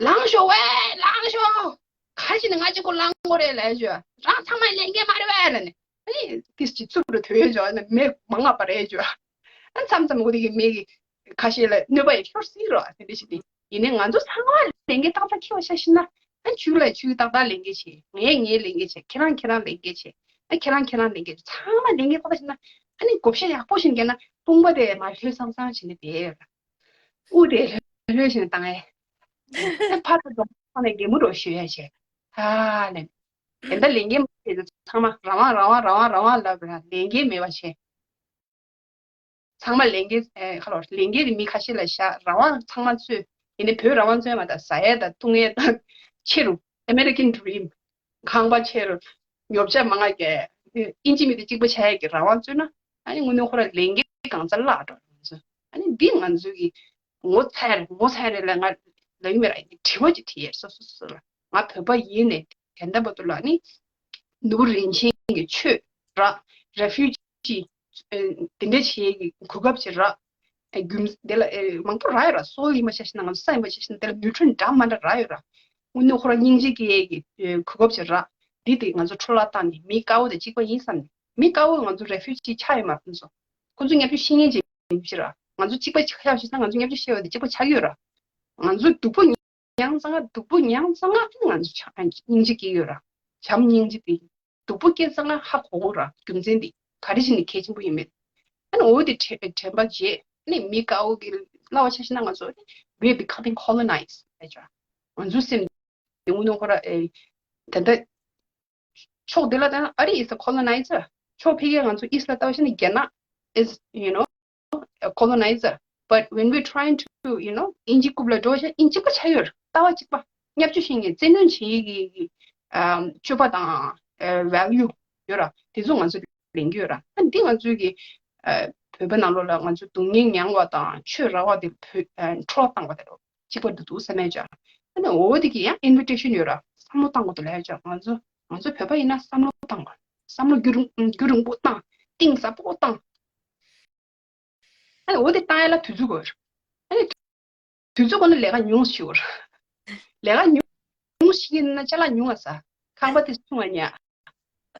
ལངས་ཤོག་ཝེ་ལངས་ཤོག་ཁ་ཞིག་ནི་ང་གཅིག་པོ་ལངས་དགོས་རེད་ལབ་ཞོ། རང་ཚང་མའི་ལས་འགན་མ་རེད་བས་ལབ་ནས། ཨ་ནི་ཏིས་ཅི་ཚུགས་རུ་ཐོས་ཡོད་ཅོ་ཨ་ནི་མེ་མ་ངག་པ་རེད་ཅོ། ཨ་མཚམས་མཚམས་འོ་དེ་གི་མེ་གི་ཁ་ཤས་ལ་གནོད་པ་ཡི་ཤོར་སྲིད་རོ་དེ་འདྲ་ཞིག་དེ་ཡིན་ནའི་ང་ཚོ་ཚང་མ་ལས་འགན་ཏག་ཏག་འཁྱེར་བ་ཤ་ཤི་ན། ཨ་ཆུ་ལ་ཆུ་ཏག་ཏག་ལས་འགན་བྱེད། ངས་ངའི་ལས་འགན་བྱེད། ཁྱེད་རང་ཁྱེད་རང་ལས་འགན་བྱེད། ཨ་ཁྱེད་རང་ཁྱེད་རང་ལས་འགན་བྱེད། ཚང་མ་ལས་འགན་ཏག་ཏག་བྱེད་ན། ཨ་ནི་བགོ་བཤའ་ཡག་པོ་ཞིག་འགེལ་ན་དཔུང་པ་དེ་མ་ལྷོད་སང་སང་བྱེད་ནས་བསྡད་ཡོད་ར། དབུ་དེ་ལྷོད་ལྷོད་བྱེད་ནས་བཏང་ཨེ། ཨ་ཕར་ཚུར་འགྲོ་ཚང་ནས་གད་མོ་འགྲོ་ཞུ་ཡ་བྱེད། ཧ་ལས། དེ་འདྲ་ལས་འགན་མ་བྱེད་ཚོ་ཚང་མ་རང་དབང་རང་དབང་རང་དབང་རང་དབང་ལབ་ར་ལས་འགན་མེད་པ་བྱེད། ཚང་མ་ལས་འགན་ཨེ་ཁ་ལོ་ལས་འགན་དེ་མི་ཁ་ཤས་ལ་བཞག་རང་དབང་ཚང་མ་རྩོད། ཡིན་ནའི་བོད་རང་དབང་རྩོད་མ་ད་ཟ་ཡས་དང་བཏུང་ཡས་དང་ཆེ་རུ་American Dream ཁང་པ་ཆེ་རུ་ཉོ་ཆ་མང་ང་གས་ཨིན་ཇི་མི་དེ་གཅིག་པ་བྱ་ཡས་ཀྱི་རང་དབང་རྩོད་ན་ཨ་ནི་དངོས་གནས་ཁོ་ར་ལས་འགན་གང་ཚ་བརླག་འགྲོ་རང་ཚོ་ཨ་ནི་འདི་ང་ཚོའི་གི་ངོ་ཚ་རེད་ངོ་ཚ་རེད་ལ་ང་ལ་ཡིན་མེད་ར་ཡིན་དྲི་བ་ཅིག་དྲི་ཡས་སོ་སོ་སོ་ལ་ང་བོད་པ་ཡིན་ནས་དེ་འདྲ་བ་དུ་ལ་ནི་ནུ་བོ་རིན་ཆེན་གྱི་ཆོས་ར་refugee དེ་འདྲ་བྱེད་ཀྱི་གོ་སྐབས་ཅིག་རག་རྒྱུ་མཚན་དེ་ལ་མང་པོ་རག་ཡོད་ར། སོལ་ཡིན་པ་ཆ་ཤི་ན་ང་ཚོ་ས་ཡིན་པ་ཆ་ཤི་ན་དེ་ལ་nutrient་འདྲ་མ་འདྲ་རག་ཡོད་ར། དངོས་གནས་ཁོ་རང་སྙིང་རྗེ་སྐྱེ་ཡས་ཀྱི་གོ་སྐབས་ཅིག་རག་འདི་དེ་ང་ཚོ་འཕྲོ་བརླག་བཏང་ནས་མི་དཀར་པོ་དང་གཅིག་པ་ཡིན་བསམ་ནས་མི་དཀར་པོ་ང་ཚོ་refugee་ཆགས་ཡོད་མ་རེད་ཚོ། ཁོ་ཚོ་བརྙས་བཅོས་ཤེས་མཁན་ཅིག་ཡིན་ཕྱིར་ར། ང་ཚོ་གཅིག་པ་ཆགས་ཡག་ཤི་ན་ང་ཚོ་བརྙས་བཅོས་ཤེས་པ་དེ་གཅིག་པ་ཆགས་ཡོད་ར། ང་ཚོ་སྡུག་པོ་མྱངས་ཙང་ང་སྡུག་པོ་མྱངས་ཙང་ང་ང་ཚོ་ཆ་སྙིང་རྗེ་སྐྱེ་ཡོད་ར། བྱམས་སྙིང་རྗེ་དེ་སྡུག་པོ་སྐྱེས་ཙང་ང་ཧ་གོ་གོ་ར་རྒྱུ་མཚན་དེ་ག་རེ་བྱས་ནས་གལ་ཆེན་པོ་ཡིན་མེད། ཨ་ནི་འོ་དེ་དྲན་དྲན་པ་བརྗེད་ནས་མི་དཀར་པོ་གི་ལབ་པ་ཆ་ཤི་ན་ང་ཚོ་we are becoming colonized་ལབ་ཅོ། ང་ཚོའི་སེམས་དེ་དངོས་གནས་ཁོ་ར་ཨེ་ད་ལྟ་ཕྱོགས་དེ་ལ་ད་ཨ་རི་is a colonizer། ཕྱོགས་ཕ་གིའི་ང་ཚོ་east་ལ་ལྟ་བ་ཤི་ན་རྒྱ་ནག་is you know a colonizer. But when we trying to you know དབྱིན་ཇི་རྐུབ་ལ་འགྲོ་བྱས་དབྱིན་ཇི་པ་ཆགས་ཡོད་ར། ལྟ་བ་གཅིག་པ་བརྙས་བཅོས་ཤེས་མཁན་བཙན་གནོན་བྱེད་ཀྱི་ཨམ་སྤྱོད་པ་དང་ཨ་value་ཡོད་ར། དེ་ཚོ་ང་ཚོ་ལེན་གྱི་ཡོད་ར། ཨ་འདི་ང་ཚོའི་གི་ཨ་བོད་པ་ནང་ལོགས་ལ་ང་ཚོ་སྡུག་བསྔལ་མྱངས་པ་དང་ཆོས་རག་པ་དེ་བོད་ཨ་འཕྲོ་བརླག་བཏང་བ་དེ་རེད། གཅིག་པ་འདུག་འདུག་བསམ་ཡས་ཅག་ཨ་ནི་འོ་དེ་གི་ཡང་invitation་ཡོད་ར། བསམ་བློ་བཏང་དགོས་འདུག་ལབ་ཡས་ཅག་ང་ཚོ་ང་ཚོ་བོད་པ་ཡིན་ན་བསམ་བློ་བཏང་དགོས། བསམ་བློ་རྒྱུན་རིང་རྒྱུན་རིང་པོ་བཏང་། གཏིང་ཟབ་པོ་བཏང་། ཨ་ནི་འོ་དེ་བཏང་ཡས་ལ་དུས་ཚོད་དགོས། ཨ་ནི་དུས་ཚོད་དགོས་ན་ལས་ཀ་ཉུང་ཞིག་དགོས། ལས་ཀ་ཉུང་ཉུང་ཞིག་ཡིན་ན་ཅ་ལག་ཉུང་བ་ཟ། ཁང་པ་དེ་སྲུང་བ་ཉག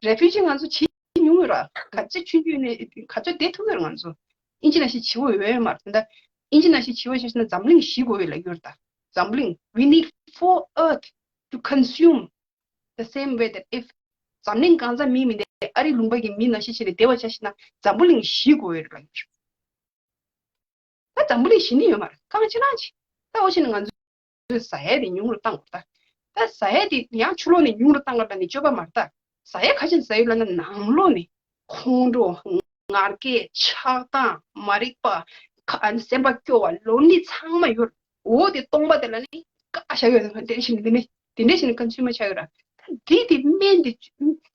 refugee་ང་ཚོ་བྱེད་མྱོང་ཡོད་ར། ག་ཚོད་ཆུང་ཆུང་ནས་ག་ཚོད་བསྡད་ཐུབ་ཡོད་ར་ང་ཚོ། ཨིན་ཇི་ནང་བཞིན་བྱེད་དགོས་ཡོད་མ་རེད་ད། ཨིན་ཇི་ནང་བཞིན་བྱེད་དགོས་ཤེས་ན་འཛམ་གླིང་བཞི་དགོས་ཡོད་ལབ་ཡོད་རེད་ད། འཛམ་གླིང་we need four earth to consume the same way that if འཛམ་གླིང་གང་ཚ་མི་མི་འདི་ཨ་རི་ལུང་པ་གི་མི་ནང་བཞིན་བྱས་ནས་བསྡད་པ་ཆ་ཤེས་ན་འཛམ་བུ་གླིང་བཞི་དགོས་ཡོད་རེད་ལབ་ཡོད་རེད། ད་འཛམ་བུ་གླིང་གཞི་ནས་ཡོད་མ་རེད། རྐང་ཕྱི་ནང་ཆེ། ད་འོ་ཤེས་ན་ང་ཚོས་ཟ་ཡས་དེ་ཉུང་རུ་བཏང་དགོས་ད། ད་ཟ་ཡས་དེ་ཡང་ཕྱི་ལོགས་ནས་ཉུང་རུ་བཏང་དགོས་ད་ནི་སྤྱོད་པ་མ་རེད་ད། ཟ་ཡས་ག་ཅན་ཟ་ཡོད་ལབ་ན་ནང་ལོགས་ནས་ཁོང་ཁྲོ་ངར་སྐད་ཆགས་སྡང་མ་རིག་པ་ཁ་ཨ་ནི་སེམས་པ་སྐྱོ་བ་ལོ་ནི་ཚང་མ་ཡོད། འོ་དེ་སྟོང་པ་དེ་ལ་ནི་བཀག་བཞག་ཡོད་དེ་འདྲ་ཞིག་ནི་དེ་ནི་དེ་འདྲ་ཞིག་ནི་ཀོན་སུ་མར་ཆགས་ཡོད་ར། ད་འདི་དེ་སྨན་དེ་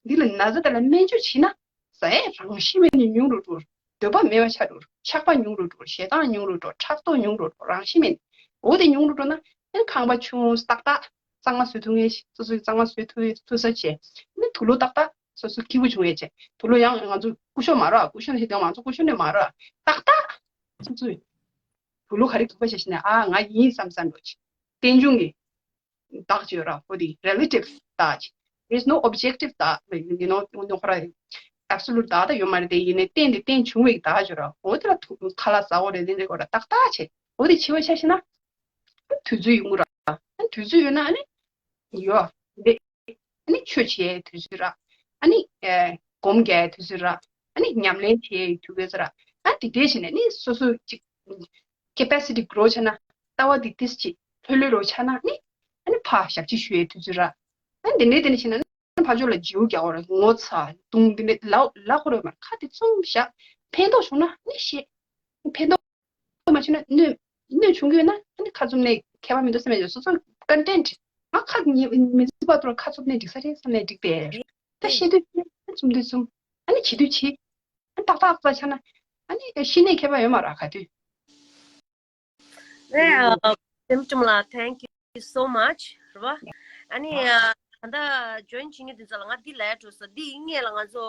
འདི་ལ་ན་ཚ་དེ་ལ་སྨན་བཅོས་བྱེད་ན། ཟ་ཡས་རང་བཞིན་མེད་ནས་ཉུང་རུ་འགྲོ། འདོད་པ་མེད་པ་ཆགས་འགྲོ། ཆགས་པ་ཉུང་རུ་འགྲོ། ཞེ་སྡང་ཉུང་རུ་འགྲོ། ཕྲག་དོག་ཉུང་རུ་འགྲོ། རང་བཞིན་མེད། འོ་དེ་ཉུང་རུ་འགྲོ་ན་ཨེ་ཁང་པ་ཆུང་ཏག་ཏག་གཙང་མ་བཟོ་ཐུབ་ངེས་ཤིག་སོ་སོའི་གཙང་མ་བཟོ་ཐུབ་ཐུབ་ས་བྱས་ནི་དུག་ལོག་ཏག་ཏག་ སོ་སོ་སྐྱིད་པོ་བྱུང་ཡས་བྱས། དུག་ལོག་ཡང་ང་ཚོ་སྐུ་ཞབས་མ་རེད། སྐུ་ཞབས་ནས་ཞིག་དང་ང་ཚོ་སྐུ་ཞབས་ནས་མ་རེད། ཏག་ཏག་སོ་སོ་དུག་ལོག་ག་རེ་དུག་པ་བྱས་ཤིག་ནས་ཨ་ང་ཡིན་བསམ་བསམ་འགྲོ་ཆེ། རྟེན་འབྱུང་གི་བདག་ཅིག་ཡོད་ར། ཨོ་དེ་relative་བདག་ཅིག There's no objective་བདག you know ཁོ་ར་absolute་བདག་ད་ཡོད་མ་རེད། དེ་ཡིན་ནའི་རྟེན་དེ་རྟེན་བྱུང་བའི་བདག་ཅིག་ཡོད་ར། ཨོ་དེ་ལ་ཐུག་ཁ་ལག་ཟ་འོ་རེད། དེ་འདྲ་གོ་ར་ཏག་ཏག་བྱས། ཨོ་དེ་བྱེད་པ་ཆ་ཤི་ན་དུས་ཚོད་ཡོང་གི་ར། ཨ་དུས་ཚོད་ཡོད་ན་ཨ་ནི་ཡོད་རེད། ཨ་ནི་ཆོས་བྱེད་དུས་ཚོད་ར། ཨ་ནི་ཨེ་སྒོམ་རྒྱག་དུས་ཚོད་ར། ཨ་ནི་ཉམས་ལེན་བྱེད་དུས་ཚོད་ར། ཨ་དེ་འདྲས་བྱས་ནས་ནི་སོ་སོ་ཅིག capacity་grow་བྱས་ན། ལྟ་བ་འདི་ཏིས་ཅིག་ལྷོད་ལྷོད་རོ་ཆགས་ན་ནི། ཨ་ནི་ཕ་ཞབས་ཕྱི་ཞུ་ཡའི་དུས་ཚོད་ར། ཨ་ནི་འདི་འདྲས་འདི་འདྲས་བྱས་ན་ནི་ཕ་ཕྱོགས་ལ་འཇིའུ་རྒྱག་འོ་ར། ངོ་ཚ་གདུང་འདི་འདྲས་ལ་ལ་ཁོ་རོ་མར་ཁ་དེ་བཙུམ་བཞག་ཕན་ཐོགས་བྱུང་ན་ནི་ཤེས། ཕན་ཐོགས་མ་བྱུང་ན་གནོད་གནོད་བྱུང་གི་ཡོད་ན་ཨ་ནི་ཁ་བཙུམ་ནས་ཁྱད་པར་མི་འདུག་བསམ་ཡ་ཡོད། སོ་སོ་content་ང་ཁ་ཉེ་མི་བཟི་བ་ཐོར་ཁ་བཙུམ་ནས་འགྲིག་ས་རེད་བསམ་ནས་འགྲིག་པས། ད་བཤད་དུས་བཤད། བཙུམ་དུས་བཙུམ། ཨ་ནི་བྱེད་དུས་བྱེད། ཨ་ཏག་ཏག་ཏག་ཆགས་ན་ཨ་ནི་ཤི་ནས་ཁྱད་པར་ཡོད་མ་རེད་ག་དུས། ཨེ། ཨ། སེམས་ཆུང་ལ། Thank you so much རེད་བ། ཨ་ནི་ཨ་ད་ལྟ་join་བྱེད་མཁན་དེ་ཚོ་ལ་ང་འདི་ལབ་འགྲོ་ས་འདི་ཡིན་ངེས་ལ། ང་ཚོ་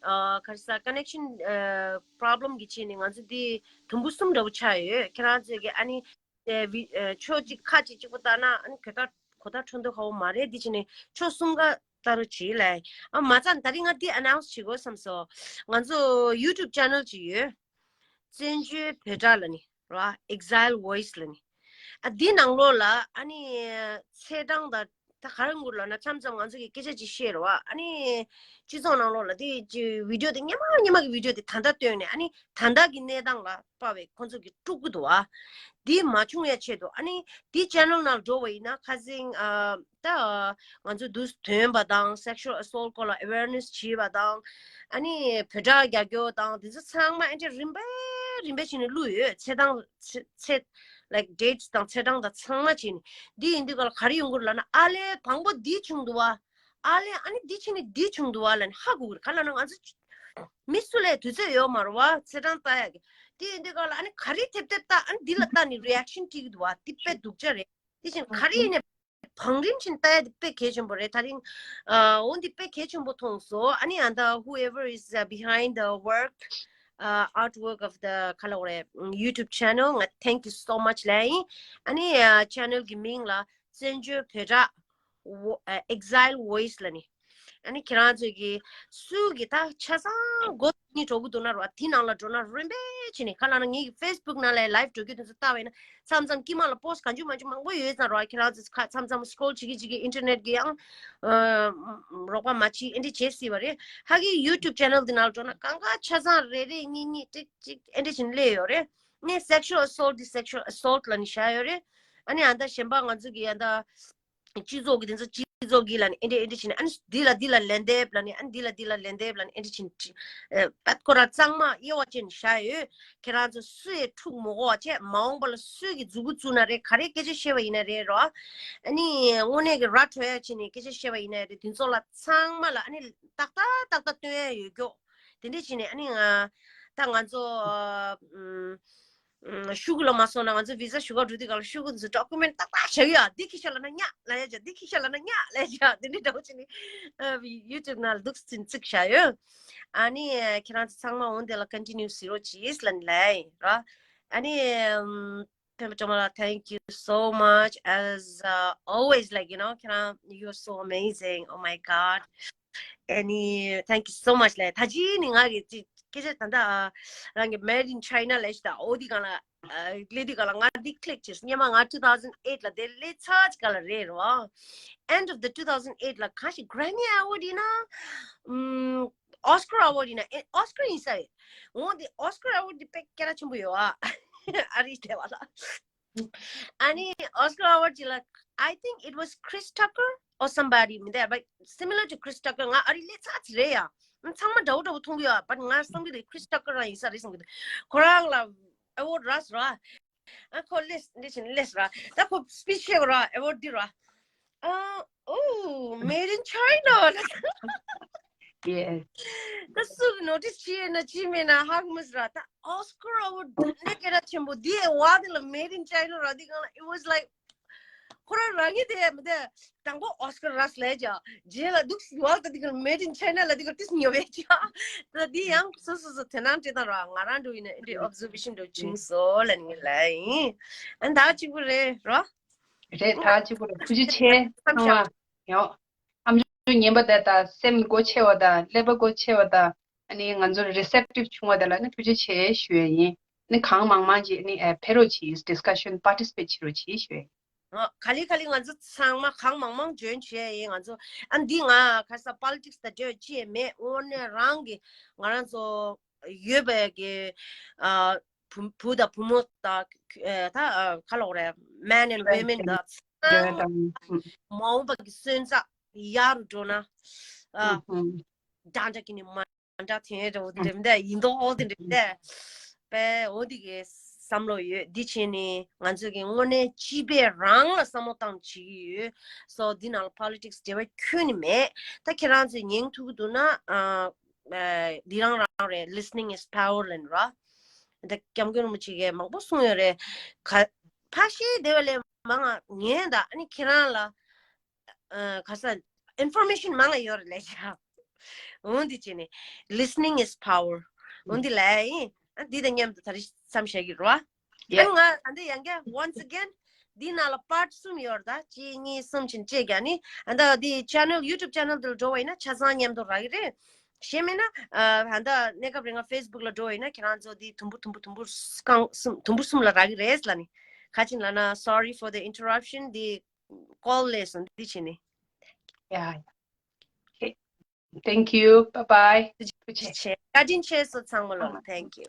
ཨ་ག་རེ་ཟ་connection་ཨ་problem་གི་ཆེད་ནས་ང་ཚོ་འདི་དུམ་བུ་གསུམ་འདྲ་བོ་ཆགས་ཡོད། ཁྱེད་རང་ཚོས་ཀྱི་ཨ་ནི་ཨེ་བི་ཨེ་ཕྱོགས་གཅིག་ཁ་ཅིག་གཅིག་པོ་ལྟ་ན་ཨ་ནི་གོ་ཐག་གོ་ཐག་འཕྲོ་འདུག་ཧ་བོ་མ་རེད། འདི་བྱས་ནས་ཕྱོགས་གསུམ་ཀ་ལྟ་རུ་བྱེད་ལ། ཨ་མ་ཚད་ད་རིང་ང་འདི་announce་བྱེད་དགོས་བསམ་སོང་། ང་ཚོ་YouTube channel་ཅིག་ཡོད། བཙན་བྱོལ་བོད་སྒྲ་ལ་ནི་ར། Exile Voice་ལ་ནི། ཨ་འདི་ནང་ལོགས་ལ་ཨ་ནི་ཚེས་གྲངས་དང་ད་ག་རེ་འགུར་ལ་ན་མཚམས་མཚམས་ང་ཚོ་གི་སྐད་ཆ་ཅིག་བཤད་རོགས། ཨ་ནི་སྤྱི་ཚོགས་ནང་ལོགས་ལ་དེ་ཅི་video་དེ་སྔོན་མ་སྔོན་མ་གི་video་དེ་ད་ལྟ་བཏོན་ནས་ཨ་ནི་ད་ལྟ་གི་གནས་སྟངས་ལ་དཔག་པའི་ཁོང་ཚོ་གི་དཀྲུག་གི་འདུག་ཨ། འདི་མ་བྱུང་ཡ་ཆེད་དུ་ཨ་ནི་འདི་channel་ནང་འགྲོ་བ་ཡིན་ན་ཁ་སང་ཨ་ད་ང་ཚོ་དུས་ཐོན་པ་དང་sexual assault་སྐོར་ལ་awareness་བྱེད་པ་དང་། ཨ་ནི་བོད་སྒྲ་རྒྱག་རྒྱུ་དང་དེ་ཚོ་ཚང་མ་ཨེ་འདྲ་རིམ་པས་རིམ་པས་བྱས་ནས་བླུགས་ཡོད། ཚེས་དང་ཚེས་ཚེས་like dates་དང་ཚེས་གྲངས་དང་ཚང་མ་བྱས་ནས། འདི་ཡིན་དུས་ག་ལ་ག་རེ་ཡོང་གི་རེད་ལབ་ན། ཨ་ལས་དང་པོ་འདི་བྱུང་འདུག་བ། ཨ་ལས་ཨ་ནི་འདི་ཕྱིན་ནས་འདི་བྱུང་འདུག་བ་ལབ་ནས་ཧ་གོ་གི་རེད། ག་ལབ་ན་ང་ཚོ་མི་སུ་ལས་དུས་ཚོད་ཡོད་མ་རེད་བ། ཚེས་གྲངས་ལྟ་ཡག་གི། དེ་ཡིན་དུས་ག་ལ་ཨ་ནི་ག་རེ་ཐེབས་ཐེབས་ལྟ། ཨ་ནི་འདི་ལ་ལྟ་ནས་reaction་སྤྲད་ཀྱི་འདུག་བ། འདི་དཔེ་སྡུག་ཅག་རེད། དེ་བཞིན་ག་རེ་ཡིན་ནས་བང་རིམ་བཞིན་ལྟ་ཡ་དེ་དཔེ་གལ་ཆེན་པོ་རེད། ད་རིང་ཨ་འོ་འདི་དཔེ་གལ་ཆེན་པོ་མཐོང་སོང་། ཨ་ནི་ཨ་ད་whoever is uh, behind the work uh, artwork of the ག་ལབ་དགོས་རེད། YouTube channel ང་thank you so much ལབ་ཡིན། ཨ་ནི་ཨ་channel་གི་མིང་ལ་བཙན་བྱོལ་བོད་སྒྲ་ཨ་Exile Voice་ལབ་ནི། ཨ་ནི་ཁྱེད་རང་ཚོས་ཀྱི་སུ་གི་ད་ཆ་ཚང་སྒོ་གཉིས་འགྲོ་གི་འདུག་ན་རོ། དེ་ནང་ལ་འགྲོ་ན་རིམ་པས་བྱས་ནས། ག་ལབ་ན་ངེད་ཀྱི་Facebook་ནང་ལ་live་འགྲོ་རྒྱུ་དེ་ཚོ་ལྟ་བས་ན་མཚམས་མཚམས་དཀྱིལ་མ་ལ་post་གང་བྱུང་མང་བྱུང་མང་པོ་ཡོད་ཙང་རོ། ཁྱེད་རང་ཚོས་ཁ་མཚམས་མཚམས་scroll་བྱེད་ཀྱི་བྱེད་ཀྱི་internet་གི་ཡང་ཨ་རོགས་པ་མ་བྱེད་ཨེ་འདྲ་བྱེད་སྲིད་པ་རེད། ཧ་གི་YouTube channel་འདི་ནང་ལ་འགྲོ་ན་གང་ག་ཆ་ཚང་རེ་རེ་གཉིས་གཉིས་ཀྲིག་ཀྲིག་ཨེ་འདྲ་བྱས་ནས་སླེབས་ཡོད་རེད། ནས་sexual assault་འདི་sexual assault་ལབ་ནས་བཞག་ཡོད་རེད། ཨ་ནི་ཨ་ད་གཞན་པ་ང་ཚོ་གི་ཨ་ད་སྤྱི་ཚོགས་ཀྱི་དེ་ཚོ་སྤྱི་ཚོགས་ཀྱི་ལབ་ནས་ཨེ་འདྲ་ཨེ་འདྲ་བྱས་ནས། ཨ་ནི་འདི་ལ་འདི་ལ་ལན་འདེབས་ལབ་ནས། ཨ་ནི་འདི་ལ་འདི་ལ་ལན་འདེབས་ལབ་ནས་ཨེ་འདྲ་བྱས་ནས་ཨ་པད་ཁོ་ར་གཙང་མ་དབྱེ་བ་ཕྱེ་ནས་བཞག་ཡོད། ཁྱེད་རང་ཚོ་སུ་ཡིས་འཁྲུག་མི་དགོས་པ་བྱས། མ་འོངས་པ་ལ་སུས་ཀྱི་མཛུ་གུ་བཙུགས་ན་རེད། ག་རེ་སྐད་ཆ་བཤད་པ་ཡིན་ན་རེད་རོ། ཨ་ནི་དངོས་གནས་ཀྱི་ར་འཕྲོད་ཡ་བྱས་ནས་སྐད་ཆ་བཤད་པ་ཡིན་ན་རེད། དེ་ཚོ་ལ་ཚང་མ་ལ་ཨ་ནི་ཏག་ཏག་ཏག་ཏག་སྟོན་ཡ་ཡོད་རྒྱུ། དེ་འདྲས་བྱས་ནས་ཨ་ནི་ང་ད་ང་ཚོ་ཨ་ཨ་ཤོག་གུ་ལ་མ་སོང་ན་ང་ཚོ་visa་ཞུ་ག་འགྲོ་དུས་ག་ལ་ཤོག་གུ་འདི་ཚོ་document་ཏག་ཏག་བཞག་ཡོད། འདི་ཁྱི་ཤ་ལབ་ན་ཉག་ལབ་ཡ་བྱ། འདི་ཁྱི་ཤ་ལབ་ན་ཉག་ལབ་ཡ་བྱ། དེ་འདྲས་འདྲ་བོ་བྱས་ནས་ཨ་YouTube་ནང་ལ་འདུག་སེ་བཙུགས་བཞག་ཡོད། ཨ་ནི་ཁྱེད་རང་ཚོ་ཚང་མ་འོང་དེ་ལ་continue་ཟེར་རོགས་གྱིས་ལབ་ནས་ལབ་ཡིན་ར། ཨ་ནི་ཨམ་ཕན་པ་ཅོ་མ་ལགས། Thank you so much as uh, always, like, you know, ཁྱེད་རང་you're so amazing. Oh my god. ཨ་ནི་thank you so much ལབ། ད་ཅི་ནི་ང་གི་ཅི་སྐད་ཆ་ད་ལྟ་ཨ་རང་གི་made in China་ལབ་ཤི་ད། འོ་འདི་གང་ལ་ཨ་ལས་དུས་གང་ལ་ང་འདི་click་བྱས། སྔོན་མ་ང་two thousand eight་ལ་དེ་ལས་ཚར་ཅིག་ག་ལ་རེད་རོ། End of the two thousand eight་ལ་གང་ཞིག་Grammy Award་ཡིན་ན་ཨམ་Oscar Award་ཡིན་ན། ཨེ་Oscar་ཡིན་ས་ཡིན། འོ་འདི་Oscar Award་འདི་དཔེ་སྐད་གྲགས་ཆེན་པོ་ཡོད་ཨ། ཨ་རི་དེ་བ་ལ། ཨ་ནི་Oscar Award་ཅིག་ལ། I think it was Chris Tucker or somebody མི་འདུག but similar to Chris Tucker། ང་ཨ་རི་སླེབས་ཚར་ཚར་རེད་ཡ། ཚང་མ་འདྲ་བོ་འདྲ་བོ་མཐོང་གི་ཡོད། but ང་བསམ་གི་འདུག Chris Tucker་རང་ཡིན་ས་རེད་བསམ་གི་འདུག་ཁོ་རང་ལ་award་རག་སོང་ར། ཨ་ཁོ་སླེབས་འདི་བྱས་ནས་སླེབས་ར། ད་ཁོ་speech་བྱེད་དགོས་ར། award་འདི་ར། ཨ་oh, made in China. Yes. ད་སུ་གི་notice་བྱས་ན་བྱས་མེད་ན་ཧ་གོ་མ་སོང་ར། ད་Oscar Award་འདི་ནས་སྐད་གྲགས་ཆེན་པོ་འདི་award་འདི་ལ་made in China་ར། འདི་གང་ལ་it was like ཁོ་རང་རང་ཉིད་དེ་མི་དེ་དང་པོ་ཨོ་སི་ཀར་རས་ལས་ཀྱང་རྗེས་ལ་འདུག་སི་ཝལ་ད་དེ་གར་མེད་ཨིན་ཆའི་ན་ལ་དེ་གར་ཏིས་ཉོ་བས་ཀྱང་ད་དེ་ཡང་སོ་སོ་སོ་དེ་ནང་བྲིས་དང་ར་ང་རང་འགྲོ་ཡིན་ན་འདི་ཨོབ་ཟར་ཝེ་ཤན་འགྲོ་བྱུང་སོ་ལ་ནི་ལ་ཡིན། ཨ་ད་གཅིག་པུ་རེད་རོ། རེད་ད་གཅིག་པུ་རེད། ཐུགས་རྗེ་ཆེ། ཚང་མ་ཡོང་། ཨམ་ཅོག་ཉན་པ་དེ་དང་སེམས་སྒོ་ཕྱེ་བ་དང་ཀླད་པ་སྒོ་ཕྱེ་བ་དང་ཨ་ནི་ང་ཚོར་རི་སེབ་ཊིབ་བྱུང་བ་དེ་ལ་ནི་ཐུགས་རྗེ་ཆེ་ཞུ་ཡས་ཡིན། ནི་གང་མང་མང་ཅིག་ནི་ཨེ་ཕེ་རོགས་བྱེད་ཡིན། ཌིས་ཀ་ཤན་པར་ཊི་སི་པེཊ་བྱེད་རོགས་བྱེད་ཞུ་ཡས་ཡིན། ཨ་ག་ལེ་ག་ལེ་ང་ཚོ་ཚང་མ་གང་མང་མང་འཇོན་བྱས་ཡིན། ང་ཚོ་ཨ་འདི་ང་ཁ་ས་པོ་ལི་ཊིག་སི་དང་འབྲེལ་བ་ཅི་ཡང་མེད། དངོས་གནས་རང་གི་ང་རང་ཚོ་ཡོད་པའི་གི་ཨ་བུ་བུ་དང་བུ་མོ་དང་ཨ་ད་ཨ་ག་ལོག་རེད། མེན་ཨེན་ཝི་མེན་དང་འབྲེལ་བ་དང་མ་འོངས་པ་གི་སོན་རྩ་ཡག་རུ་འགྲོ་ན་ཨ་འདྲ་འདྲ་གི་ནི་མ་འདྲ་དེ་འདྲ་འོ་དེ་འདྲ་མི་འདྲ་ཡིན་མདོག་འོ་དེ་འདྲ་མི་འདྲ་པས་འོ་དེ་གི་བསམ་བློ་ཡོད། འདི་བྱས་ནས་ང་ཚོ་གི་དངོས་གནས་སྤྱི་པའི་རང་ལ་བསམ་བློ་བཏང་བྱེད་ཀྱི་ཡོད། སོ་འདི་ནང་ལ་པོ་ལི་ཊིག་སི་འབྲེལ་བ་ཁྱོན་ནས་མེད། ད་ཁྱེད་རང་ཚོས་ཉན་ཐུབ་ཀྱི་འདུག་ན་ཨ་ཨ་འདི་རང་རང་རེད། Listening is power ལབ་ནི་ར། ད་སྐྱབས་མགོན་རིན་པོ་ཆེ་གིས་མང་པོ་གསུངས་ཡོད་རེད། ག་ཕ་ཤི་དེ་བ་ལས་མང་ང་ཉན་ད་ཨ་ནི་ཁྱེད་རང་ལ་ཨ་ག་ས་ཨིན་ཕོར་མེ་ཤན་མང་ང་ཡོད་རེད་ལས་བྱ། འོན་ཏེ་བྱས་ནས་listening is power འོན་ཏེ་ལས་ཡིན། ཨ་འདི་དང་མཉམ་དུ་ད་རེས་མཚམས་བཞག་གི་རེད་བ། ཨ་ནི་ང་ད་འདི་ཡང་བསྐྱར་once again འདི་ནང་ལ་པར་ཊི་གསུམ་ཡོད་རེད། ད་གཅིག་གཉིས་གསུམ་བྱས་ནས་བཅད་རྒྱག་ནི་ཨ་ད་འདི་ཆེ་ནལ་ཡུ་ཊུབ་ཆེ་ནལ་དེ་ལ་འགྲོ་བ་ཡིན་ན་ཆ་ཚང་མཉམ་དུ་རག་གི་རེད། གཞན་མིན་ན་ཨ་ད་གནས་སྐབས་རིང་ང་ཕེ་སི་བུག་ལ་འགྲོ་བ་ཡིན་ན་ཁྱེད་རང་ཚོ་འདི་དུམ་བུ་དུམ་བུ་དུམ་བུ་རྐང་གསུམ་དུམ་བུ་གསུམ་ལ་རག་གི་རེད་ལབ་ནི། ག་ཅིན་ལབ་ན་sorry for the interruption འདི་ཀོལ་སླེབས་སོང་འདི་བྱས་ནི། Yeah. Okay. Thank you. Bye bye. བཀའ་དྲིན་ཆེ། བཀའ་དྲིན་ཆེ་སོ་ཚང་མ་ལོ། Thank you.